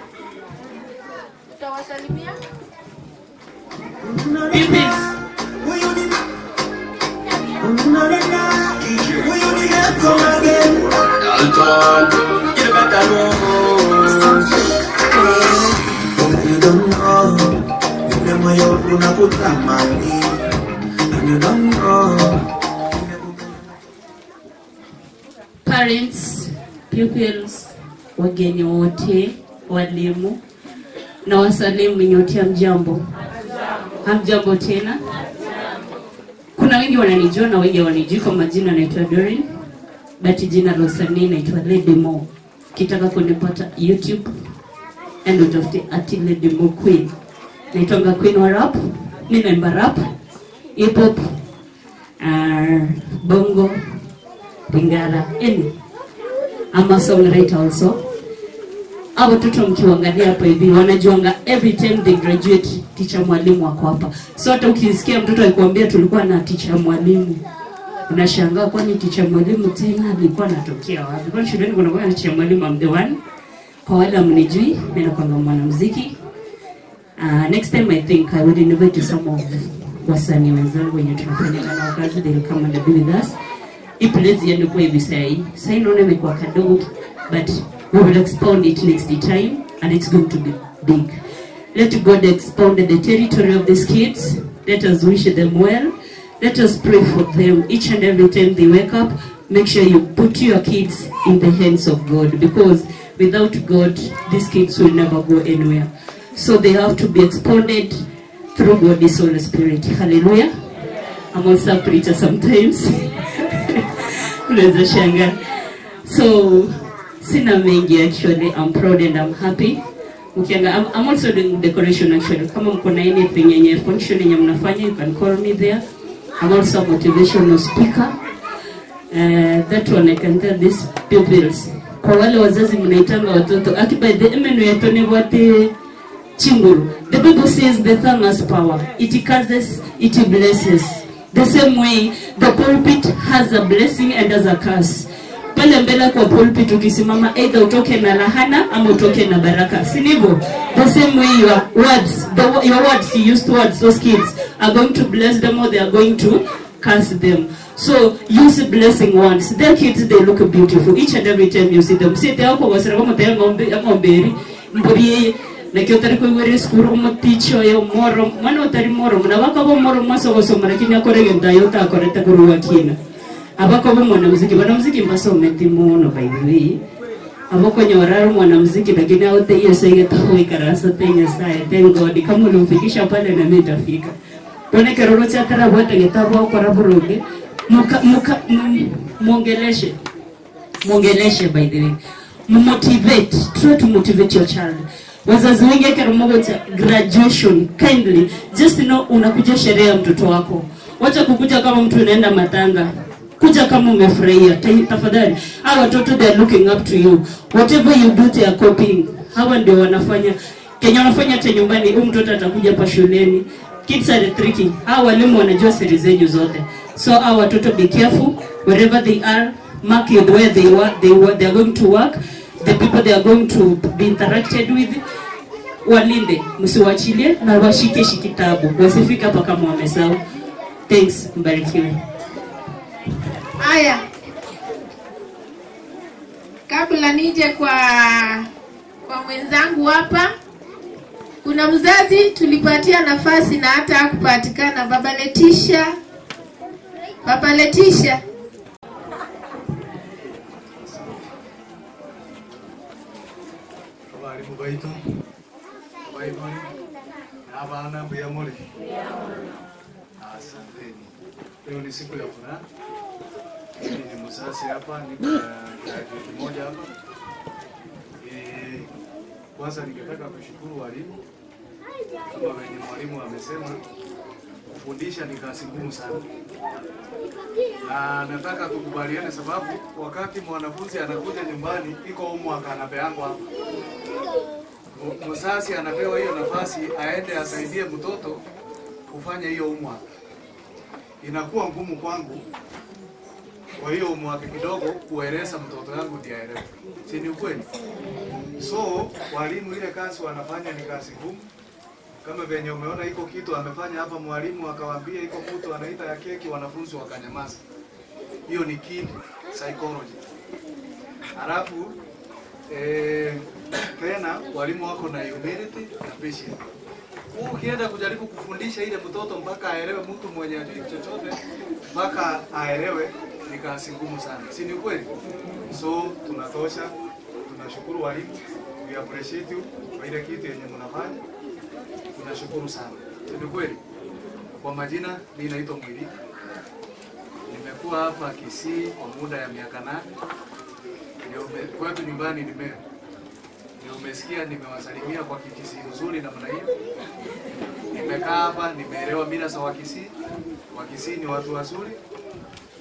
Utawasalimia? You don't know, vile moyo unakutamani, and you don't know. Parents, pupils, wageni wote, walimu na wasalimu nyote, hamjambo? Hamjambo tena. Kuna wengi wananijua na wengi wanijui kwa majina, naitwa Doreen, but jina la usanii naitwa Lady Mo. Kitaka kunipata YouTube and utafute ati Lady Mo Queen. Naitwanga Queen wa rap, mimi naimba rap, hip hop, bongo, lingala, any. I'm a songwriter also. Hawa watoto mkiangalia hapa hivi wanajuanga every time they graduate teacher mwalimu wako hapa. So hata ukisikia mtoto akikwambia tulikuwa na teacher mwalimu, unashangaa kwani teacher mwalimu tena alikuwa anatokea wapi? Kwani shuleni kuna kwa teacher mwalimu? I'm the one. Kwa wale mnijui, mimi nakwanga mwanamuziki. Next time I think I will invite some of wasanii wenzangu wenye tunafanya nao kazi, they will come and be with us. Hii place yenu kwa hivi sasa. Sasa naona imekuwa kadogo, but we will expound it next time and it's going to be big. Let God expound the territory of these kids. Let us wish them well. Let us pray for them each and every time they wake up. Make sure you put your kids in the hands of God, because without God, these kids will never go anywhere. So they have to be expounded through God's Holy Spirit. Hallelujah. I'm also a preacher sometimes. So, sina mengi actually. I'm proud and I'm happy. I'm also doing decoration actually. Kama mko na anything yenye function yenye mnafanya, you can call me there. I'm also a motivational speaker. That one I can tell these pupils. Kwa wale wazazi mnaitanga watoto, aki by the emenu yatone wate chinguru. The Bible says the tongue has power. It curses, it blesses. The same way, the pulpit has a blessing and has a curse. Pale mbele kwa pulpit ukisimama, either utoke na lahana ama utoke na baraka. Si ndivyo? The same way your words, your words you use towards those kids are going to bless them or they are going to curse them. So use blessing ones. Their kids, they look beautiful each and every time you see them. See te ako wasira kama te ngombe ngomberi mbori na kyo tari kuigwere skuru muticho yo moro mwana utari moro muna bakabo moro maso gosoma lakini akorege ndayo ta akorete kuruwa kina abako mwana muziki bana muziki mbasometi muno by the way abako nyoraro mwana muziki lakini aote yeso igetaho ikarasa tenya sai. Thank God kama ulimfikisha pale na mimi nitafika. Tone keroro cha tara bwate gitabo akora buruge muka muongeleshe muongeleshe by the way, motivate, try to motivate your child. Wazazi wengi akiromogota graduation, kindly just know unakuja sherehe ya mtoto wako. Wacha kukuja kama mtu unaenda matanga. Kuja kama umefurahia. Tafadhali. Hawa watoto they are looking up to you. Whatever you do they are copying. Hawa ndio wanafanya. Kenya wanafanya hata nyumbani, huyu mtoto atakuja hapa shuleni. Kids are tricky. Hawa walimu wanajua siri zenyu zote. So hawa watoto be careful wherever they are, mark it where they work, they are going to work. The people they are going to be interacted with, walinde, msiwachilie na washike shikitabu. Wasifika hapa kama wamesahau. Thanks, mbarikiwe. Haya. Kabla nije kwa mwenzangu hapa, kuna mzazi tulipatia nafasi na hata hakupatikana, Baba Letisha. Baba Letisha. Abarimu baitu baibuli abana mbuyamuri. Asanteni. Leo ni siku ya furaha. Mimi ni mzazi hapa, niko na graduate moja hapa. Kwanza ningetaka kushukuru walimu. Kama wenye mwalimu amesema, kufundisha ni kazi ngumu sana. Na nataka tukubaliane sababu wakati mwanafunzi anakuja nyumbani iko homework anapeangwa hapa. Mzazi anapewa hiyo nafasi aende asaidie mtoto kufanya hiyo homework. Inakuwa ngumu kwangu kwa hiyo homework kidogo kueleza mtoto yangu ndiye aelewe. Si ni ukweli? So walimu ile kazi wanafanya ni kazi ngumu. Kama venye umeona iko kitu amefanya hapa mwalimu akawaambia iko mtu anaita ya keki, wanafunzi wakanyamaza. Hiyo ni kid psychology. Halafu tena walimu wako na humility na patience. Ukienda kujaribu kufundisha ile mtoto mpaka aelewe, mtu mwenye ajui chochote mpaka aelewe ni kazi ngumu sana. Si ni kweli? So tunatosha, tunashukuru walimu, we appreciate you kwa ile kitu yenye mnafanya. Tunashukuru sana. Si ni kweli? Kwa majina mimi naitwa Mwiliki. Nimekuwa hapa Kisii kwa muda ya miaka 8. Ndio kwetu nyumbani ni Meru. Ndio umesikia nimewasalimia kwa Kikisii nzuri namna hiyo. Nimekaa hapa nimeelewa mila za Wakisii. Wakisii ni watu wazuri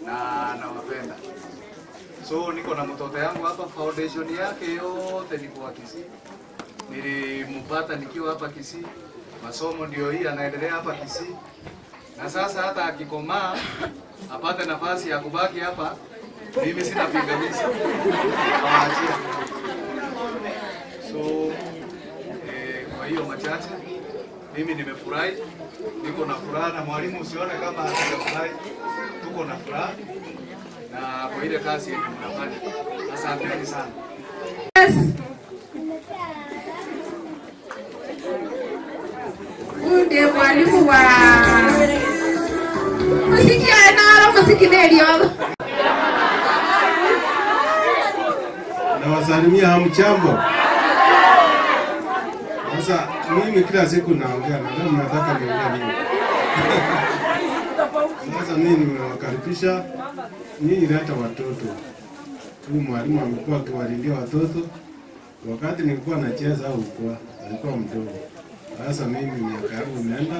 na nawapenda. So niko na mtoto yangu hapa, foundation yake yote ni kwa Kisii. Nilimpata nikiwa hapa Kisii. Masomo ndio hii anaendelea hapa Kisii. Na sasa hata akikomaa apate nafasi ya kubaki hapa, mimi sina pingamizi. Nawaachia. So kwa hiyo machache mimi nimefurahi, niko na furaha na mwalimu usione kama hatujafurahi, tuko na furaha na kwa ile kazi yenye mnafanya. Asanteni sana. Yes. Huyu ndiye mwalimu wa muziki analo muziki ndio. Nawasalimia, hamjambo? Sasa mimi kila siku naongea na leo mnataka niongee nini? Sasa mimi nimewakaribisha nyinyi, leta watoto. Huyu mwalimu amekuwa akiwalindia watoto. Wakati nilikuwa nacheza huko alikuwa mdogo. Sasa mimi miaka yangu imeenda.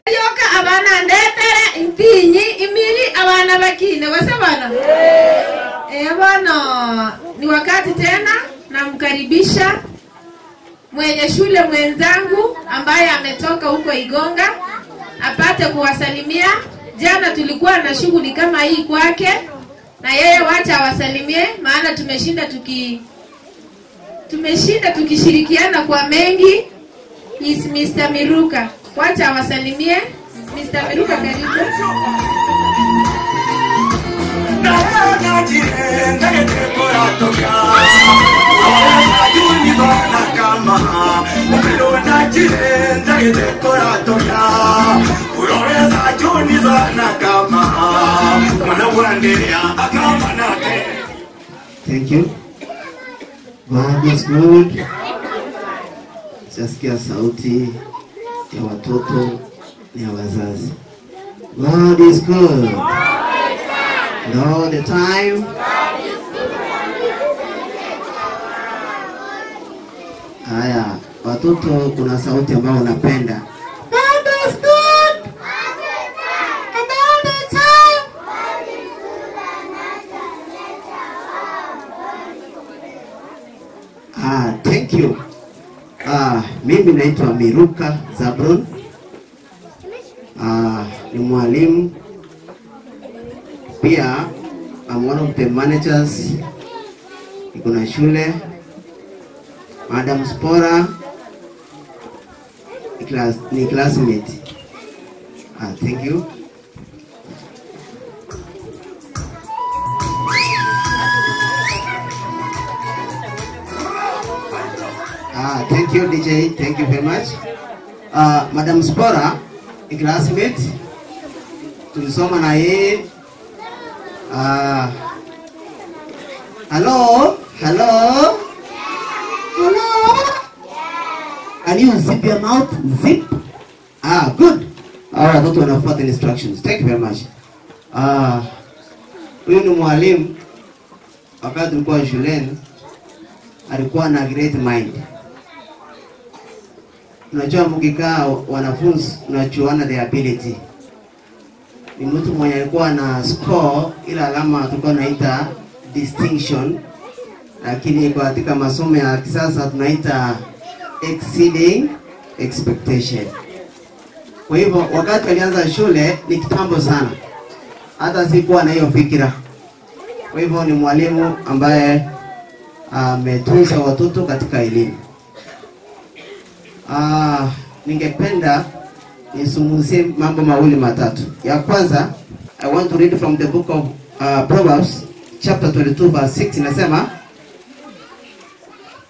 Yoka abana ndetere intinyi imili abana bakine wasabana. Bwana, ni wakati tena namkaribisha mwenye shule mwenzangu ambaye ametoka huko Igonga apate kuwasalimia. Jana tulikuwa na shughuli kama hii kwake, na yeye wacha awasalimie, maana tumeshinda tukishirikiana kwa mengi. Is Mr. Miruka. Wacha awasalimie. Mr. Miruka, karibu. Thank you. God is good. Sasikia sauti ya watoto na wazazi. God is good. And all the time. Haya, watoto, kuna sauti ambayo unapenda. God is good. And all the time. Ah, thank you. Mimi naitwa Miruka Zabron. Ni mwalimu. Pia I'm one of the managers. Niko na shule. Madam Spora ni classmate. Thank you. Thank you DJ, thank you very much. Madam Spora ni classmate. Tulisoma na yeye. Hello, hello. Hello. Can you zip your mouth? Zip. Good. All right, watoto wanafuata instructions. Thank you very much. Huyu ni mwalimu. Wakati tulikuwa shuleni alikuwa na great mind. Unajua mkikaa wanafunzi unachuana the ability. Ni mtu mwenye alikuwa na score ila alama tulikuwa tunaita distinction, lakini kwa katika masomo ya kisasa tunaita exceeding expectation. Kwa hivyo wakati alianza shule ni kitambo sana, hata sikuwa na hiyo fikira. Kwa hivyo ni mwalimu ambaye ametunza watoto katika elimu. Ningependa nisumuzie mambo mawili matatu. Ya kwanza, I want to read from the book of Proverbs chapter 22 verse 6. Inasema,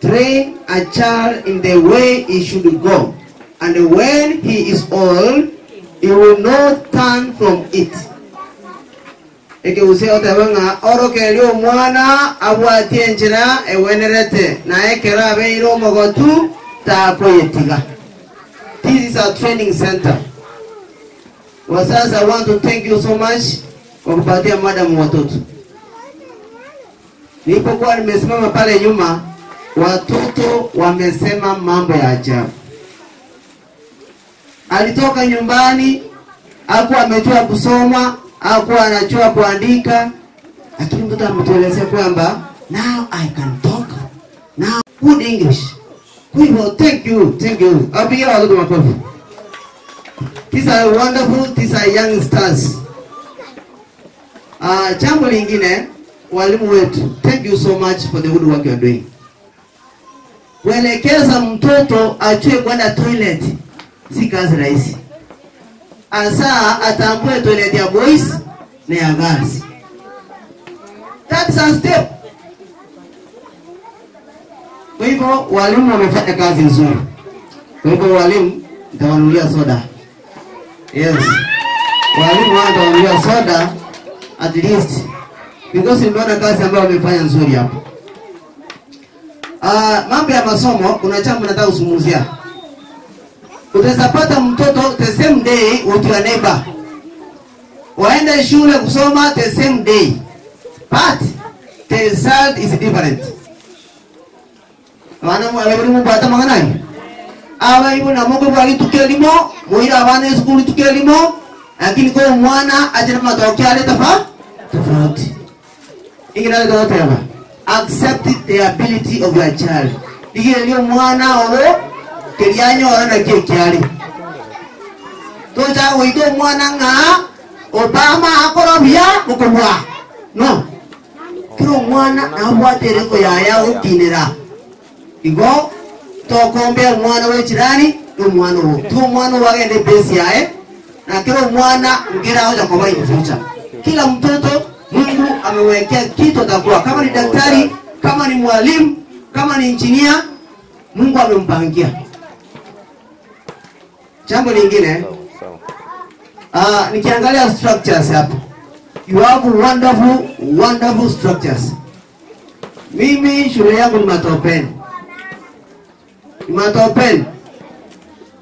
train a child in the way he should go, and when he is old, he will not turn from it. Ekeusia otabanga orokelio mwana abwatie njira ewenerete na ekera beiro mogotu takoyetiga. This is our training center. Wazazi, I want to thank you so much kwa kupatia madam watoto. Nilipokuwa nimesimama pale nyuma, watoto wamesema mambo ya ajabu. Alitoka nyumbani, hakuwa amejua kusoma, hakuwa anajua kuandika, lakini mtoto ametuelezea kwamba now I can talk, now good English. Kwa hivyo thank you, thank you. Apigia watoto makofi. These are wonderful, these are young stars. Jambo lingine, walimu wetu, thank you so much for the good work you are doing. Kuelekeza mtoto ajue kwenda toilet si kazi rahisi. Asa atambue toilet ya boys na ya girls. That's a step. Kwa hivyo walimu wamefanya kazi nzuri. Kwa hivyo walimu nitawanunulia soda. Yes. Walimu watawanunulia soda at least, because nimeona kazi ambayo wamefanya nzuri hapo. Mambo ya masomo kuna jambo nataka kuzungumzia. Utaweza pata mtoto the same day with your neighbor. Waende shule kusoma the same day. But the result is different. Wana mwalimu bata manganai. Awa ibu na mungu bwali tukelimo, muira abana skuli tukelimo, lakini kwa mwana ajira matokeo ale tofauti. Ingine ndio tena. Accept the ability of your child. Ingine ndio mwana owo kelianyo ona kekiali. Toja wito mwana nga Obama akorobia mukubwa. No. Kiro mwana abwatere ko yaya ukinira. Igo tokombe mwana we jirani no mwana wo. Tu mwana wagende base yae na kiro mwana ngira hoja kwa in future. Kila mtoto Mungu amewekea kitu atakuwa. Kama ni daktari, kama ni mwalimu, kama ni engineer, Mungu amempangia. Jambo lingine, nikiangalia structures hapa. You have wonderful, wonderful structures. Mimi shule yangu ni Matopeni. Matopeni.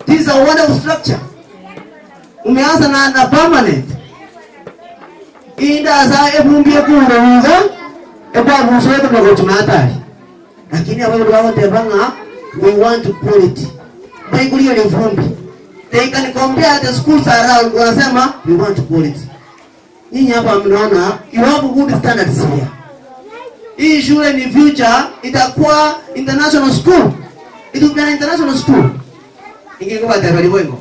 This is a wonderful structure. Umeanza na permanent. Inda za ebumbie kuruga ebwa busoe kwa kutunatari. Lakini hapo ndio wote banga we want quality. Baiguli ni vumbi. They can compare the schools around wanasema we want quality. Nyinyi hapa mnaona you have good standards here. Hii shule ni future itakuwa international school. Itakuwa international school. Ingekuwa tayari bwengo.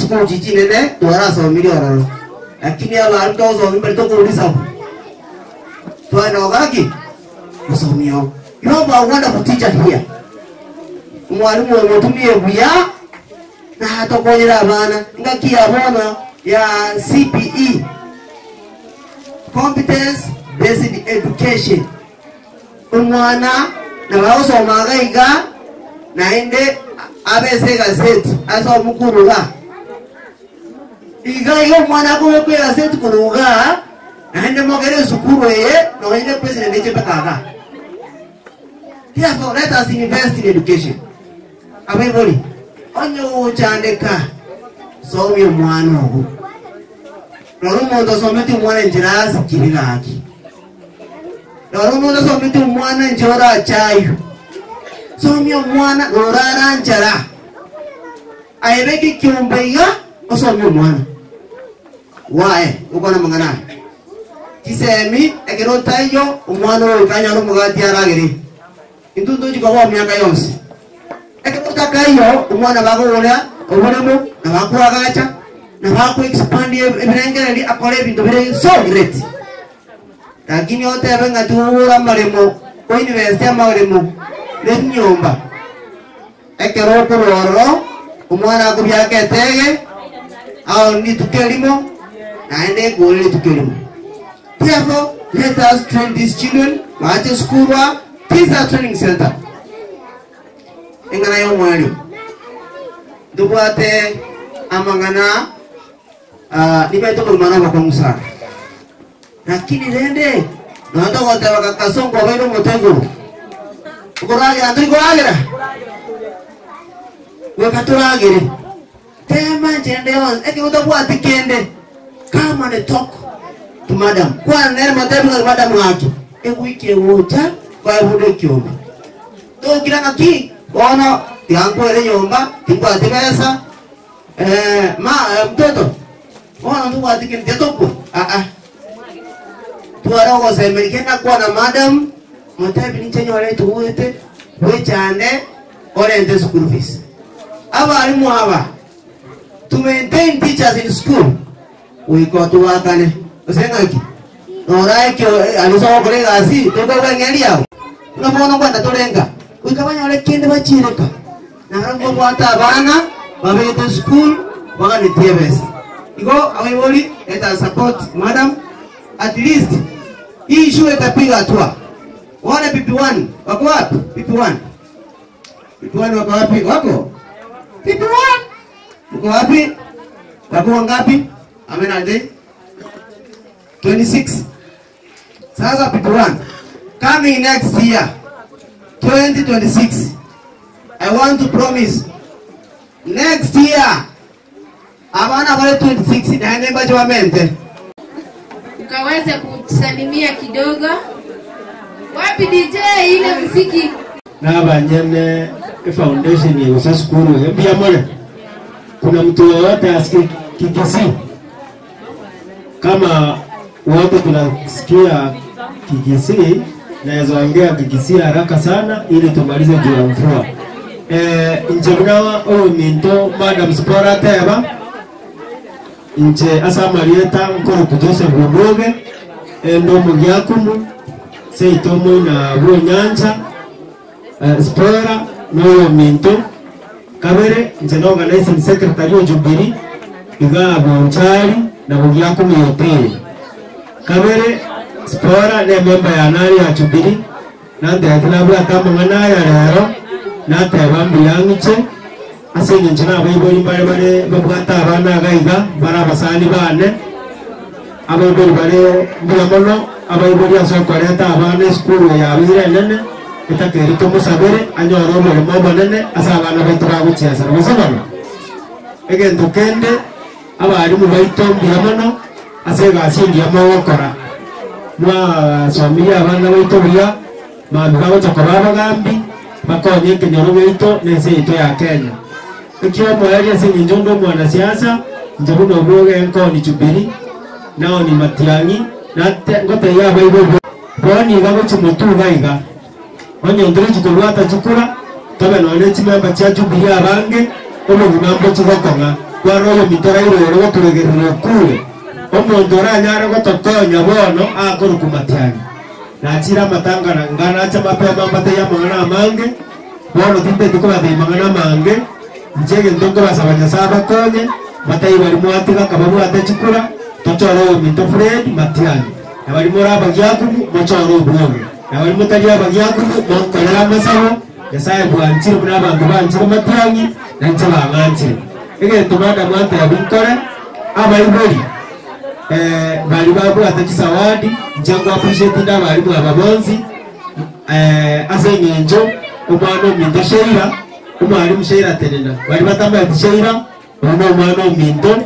School jijini ne twara milioni. Lakini hapa alitozo mbele toko uliza. Twana wakaki usomio. You have a wonderful teacher here. Mwalimu ametumie buya na hatokonyera abana ngaki abona ya CPE. Competence Based Education. Umwana na baosomaga iga na ende abese gazeti aso mukuruga. Iga iyo mwana kuwe kwe gazeti kuruga na ende mogere sukuru ye no ende president eche pakaga. Therefore let us invest in education. Abeboli onyo uchandeka somye mwana ogo. Loro someti mwana njira sikirira aki. Loro someti mwana njora chayo. Somye mwana lorara njara. Aebeki kiumbeya osomye mwana. Wae uko na mangana. Kisemi ekero tayo omwana oyo kanya no mugati aragere. Intundu jiko miaka yonse. Ekero takayo omwana bagolea obonemo na bakwagacha na baku expand ebirengere akore ebintu bire so great. Lakini yote abenga tuura maremo ko university amaremo le nyumba. Ekero kuroro omwana akubyake tege au nitukelimo naende gole tukelimo. Therefore let us train these children wache school wa Pisa Training Center. Engana yo mwali. Dubuate amangana nimeto kumana kwa musa. Lakini rende nato wote wakakasongo wabero motego. Ukoragira nduri koragira. Wekaturagire. Tema jende on eke utabuati kende. Come and talk to madam. Kwa nere motego kwa madam wake. Ewiki wocha kwa bude kiombe. To kila ngaki ona yangu ile nyumba tingwa tibesa ma mtoto ona ndugu atike mtoto tuwarogo semerikena kwa na madam motebi nichenyo wale tuwete wechande orente school fees. Abalimu haba to maintain teachers in school we got to work on usengaki noraikyo alisomo kolega asi toko wengelia unaona kwenda tolenga ukabanya wale kende bachireka na harango kwata abana babete school baganitie besa igo awiboli eta support madam at least hii shule itapiga hatua. Wale PP1 wako wapi? PP1 PP1 wako wapi? Wako PP1 uko wapi? Wako wangapi? Amena de 26. Sasa PP1 coming next year 2026. I want to promise next year abana bale 26 na nemba jwamente ukaweze kusalimia kidogo. Wapi DJ ile muziki? Na banyene foundation ya Usaskuru mbia mole. Kuna mtu yeyote asikie Kikisii? Kama wote tunasikia Kikisii, naweza ongea Kikisii haraka sana ili tumalize juu ya mvua. Nje mnawa ominto Madam Spora Teba nje asamarieta nkoro kujose buboge endo mugiakumu seitomo na bunyanja Spora no minto kabere nje no organizing secretary o Jubilee iga bonchari na bugiakumu yote kabere Spora ne member ya nari ya Jubilee nande atinabwa tamangana ya lero nateba mbiyangiche asenye njina abaibori mbare bare babwata abana gaiga barabasani bane abaibori bare mbiyamono abaibori asokoreta abana esukuru ya bire nene etakeri tomusabere anyoro omorimo omonene ase abana baitu bagochiasana gosomana egento kende abarimu baitu mbiyamono ase egasi engiya mogokora mwasomirie abana baitu buya mambi bagocha koba abagambi bakonye ekenyoro gwaito na ense yaito ya Kenya. Ekio moyari ase eng'encho onde omwanasiasa inche buna obwoge nkoni Jubilee nao ni Matiang'i ngotebia abaibori bono iga gochia motuga iga onye ndire chikobwata chikura tobe nonye chimemba chia Jubilee abange obogima mbochi gokong'a kwarora oyominto orairore goturegerera okure omonto oranyare gotokonya bono akorokwa Matiang'i nachira amatangana nganacha mapema mbateya amang'ana amange bono tinteti kobatebia mang'ana amange inche egento nkobasaba Nyasaye abakonye batebie bari mwatiga kababwate chikura tochore ominto Fred Matiang'i na bari more abagiakumu mochore obwoge na bari motari abagiakumu mokorera amasabo Nyasaye bwanchire buna abanto banchire Matiang'i na inche bang'anchire egento madam antebia nkore abaibori bari babwate chisawadi nje ngo appreciate nda bari ababonzi ase eng'encho omwana ominto Sheila omwarimu Sheila tenena bari batambaete Sheila ono omwana ominto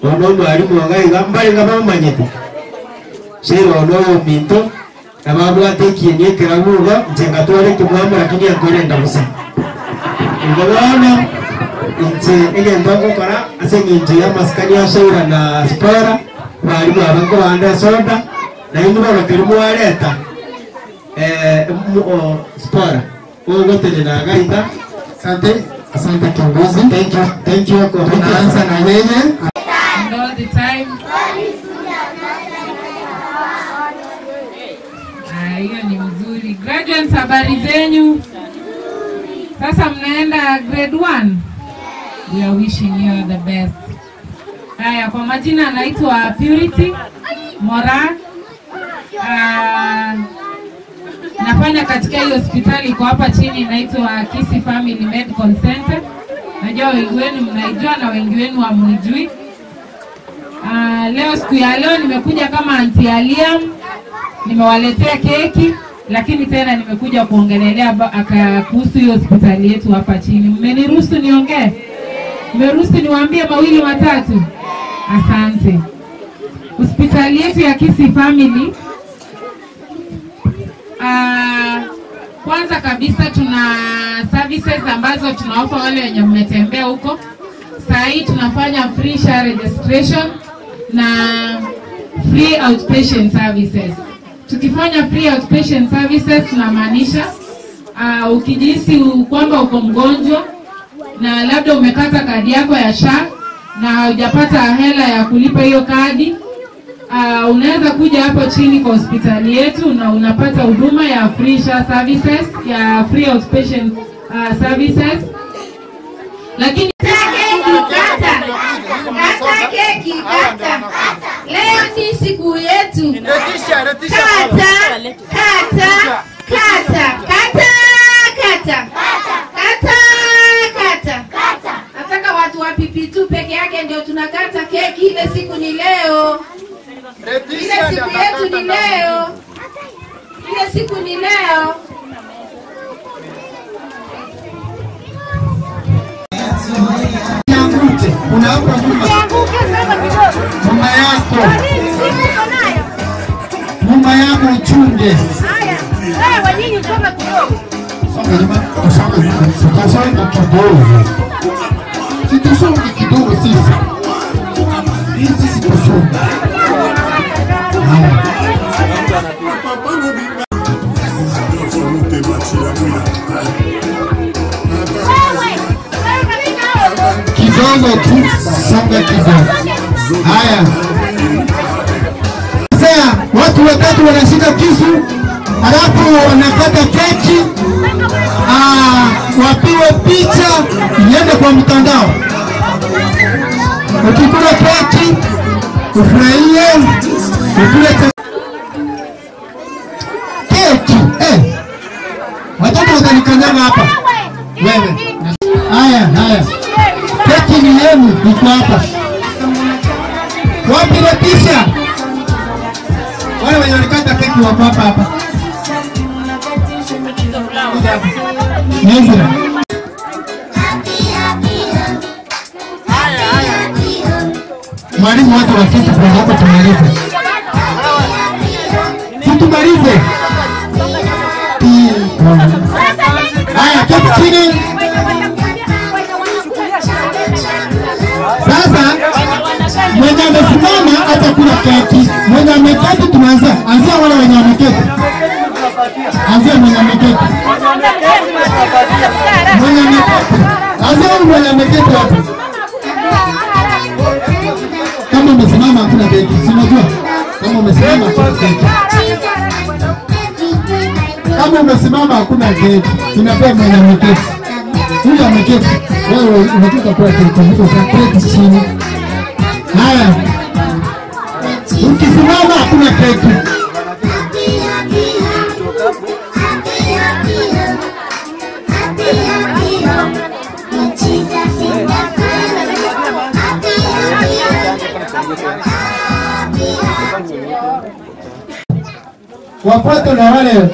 ono omwarimu wagaiga mbari nga bamumanyete Sheila ono oyo ominto nababwate ekieni ekerabuga nche ngatwara ekimwamu lakini enkorenda busa igo bono nche egento ngokora ase eng'encho ya amasikani ya Sheila na Spora barimu abango bande soda na indu barokeri mwareta Spora ogotenena gaita. Asante, asante kiongozi. Thank you kwa tunaanza na yeye. And all the time. Hiyo ni mzuri. Graduates, habari zenyu? Sasa mnaenda grade 1. We are wishing you the best. Haya, kwa majina anaitwa Purity Mora. Nafanya katika hii hospitali iko hapa chini inaitwa Kisii Family Medical Center. Najua wengi wenu mnaijua na wengi wenu hamuijui. Leo siku ya leo nimekuja kama Auntie Aliam, nimewaletea keki, lakini tena nimekuja kuongelelea kuhusu hii hospitali yetu hapa chini. Mmeniruhusu niongee? Mmeruhusu niwaambie mawili matatu? Asante. Hospitali yetu ya Kisii Family, kwanza kabisa tuna services ambazo tunaofa wale wenye mmetembea huko. Saa hii tunafanya free SHA registration na free outpatient services. Tukifanya free outpatient services tunamaanisha ukijihisi kwamba uko mgonjwa na labda umekata kadi yako ya SHA na hujapata hela ya kulipa hiyo kadi, unaweza kuja hapo chini kwa hospitali yetu na unapata huduma ya free SHA services, ya free outpatient services. Lakini kata keki kata, leo ni siku yetu. Kata kata kata kata kata kata kata. Nataka watu wa PP2 peke yake ndio tunakata keki. Ile siku ni leo. Ile siku yetu ni leo. Ile siku ni leo. Anguke, kuna hapa nyuma. Nyuma yako. Nyuma yako uchunge. Haya, wewe nyinyi songa kidogo. Songa nyuma, songa kidogo. Si tusonge kidogo sisi. Sisi tusonge. Haya. Kidogo tu, songa kidogo. Haya. Sasa watu watatu wanashika kisu, halafu wanakata keki, wapiwe picha iende kwa mtandao. Ukikula keki ufurahie, ukule keki. Watoto watanikanyaga hapa. Wewe. Haya, haya. Keki ni yenu, iko hapa. Wapi Letisha? Wale wenye walikata keki wako hapa hapa. Nezra. Mwalimu, watu waketi kwa hapa tumalize. Tumalize. Haya, keti chini. Sasa mwenye amesimama atakula keki. Mwenye ameketi tunaanza. Anzia wale wenye wameketi. Anzia mwenye ameketi. Mwenye ameketi. Anzia huyu mwenye ameketi hapo. Kama umesimama hakuna keki. Si unajua? Kama umesimama hakuna keki. Kama umesimama hakuna keki. Tunapea mwenye ameketi. Huyu ameketi. Wewe unataka kula keki, utaketi chini. Haya. Ukisimama hakuna keki. Wafuate na wale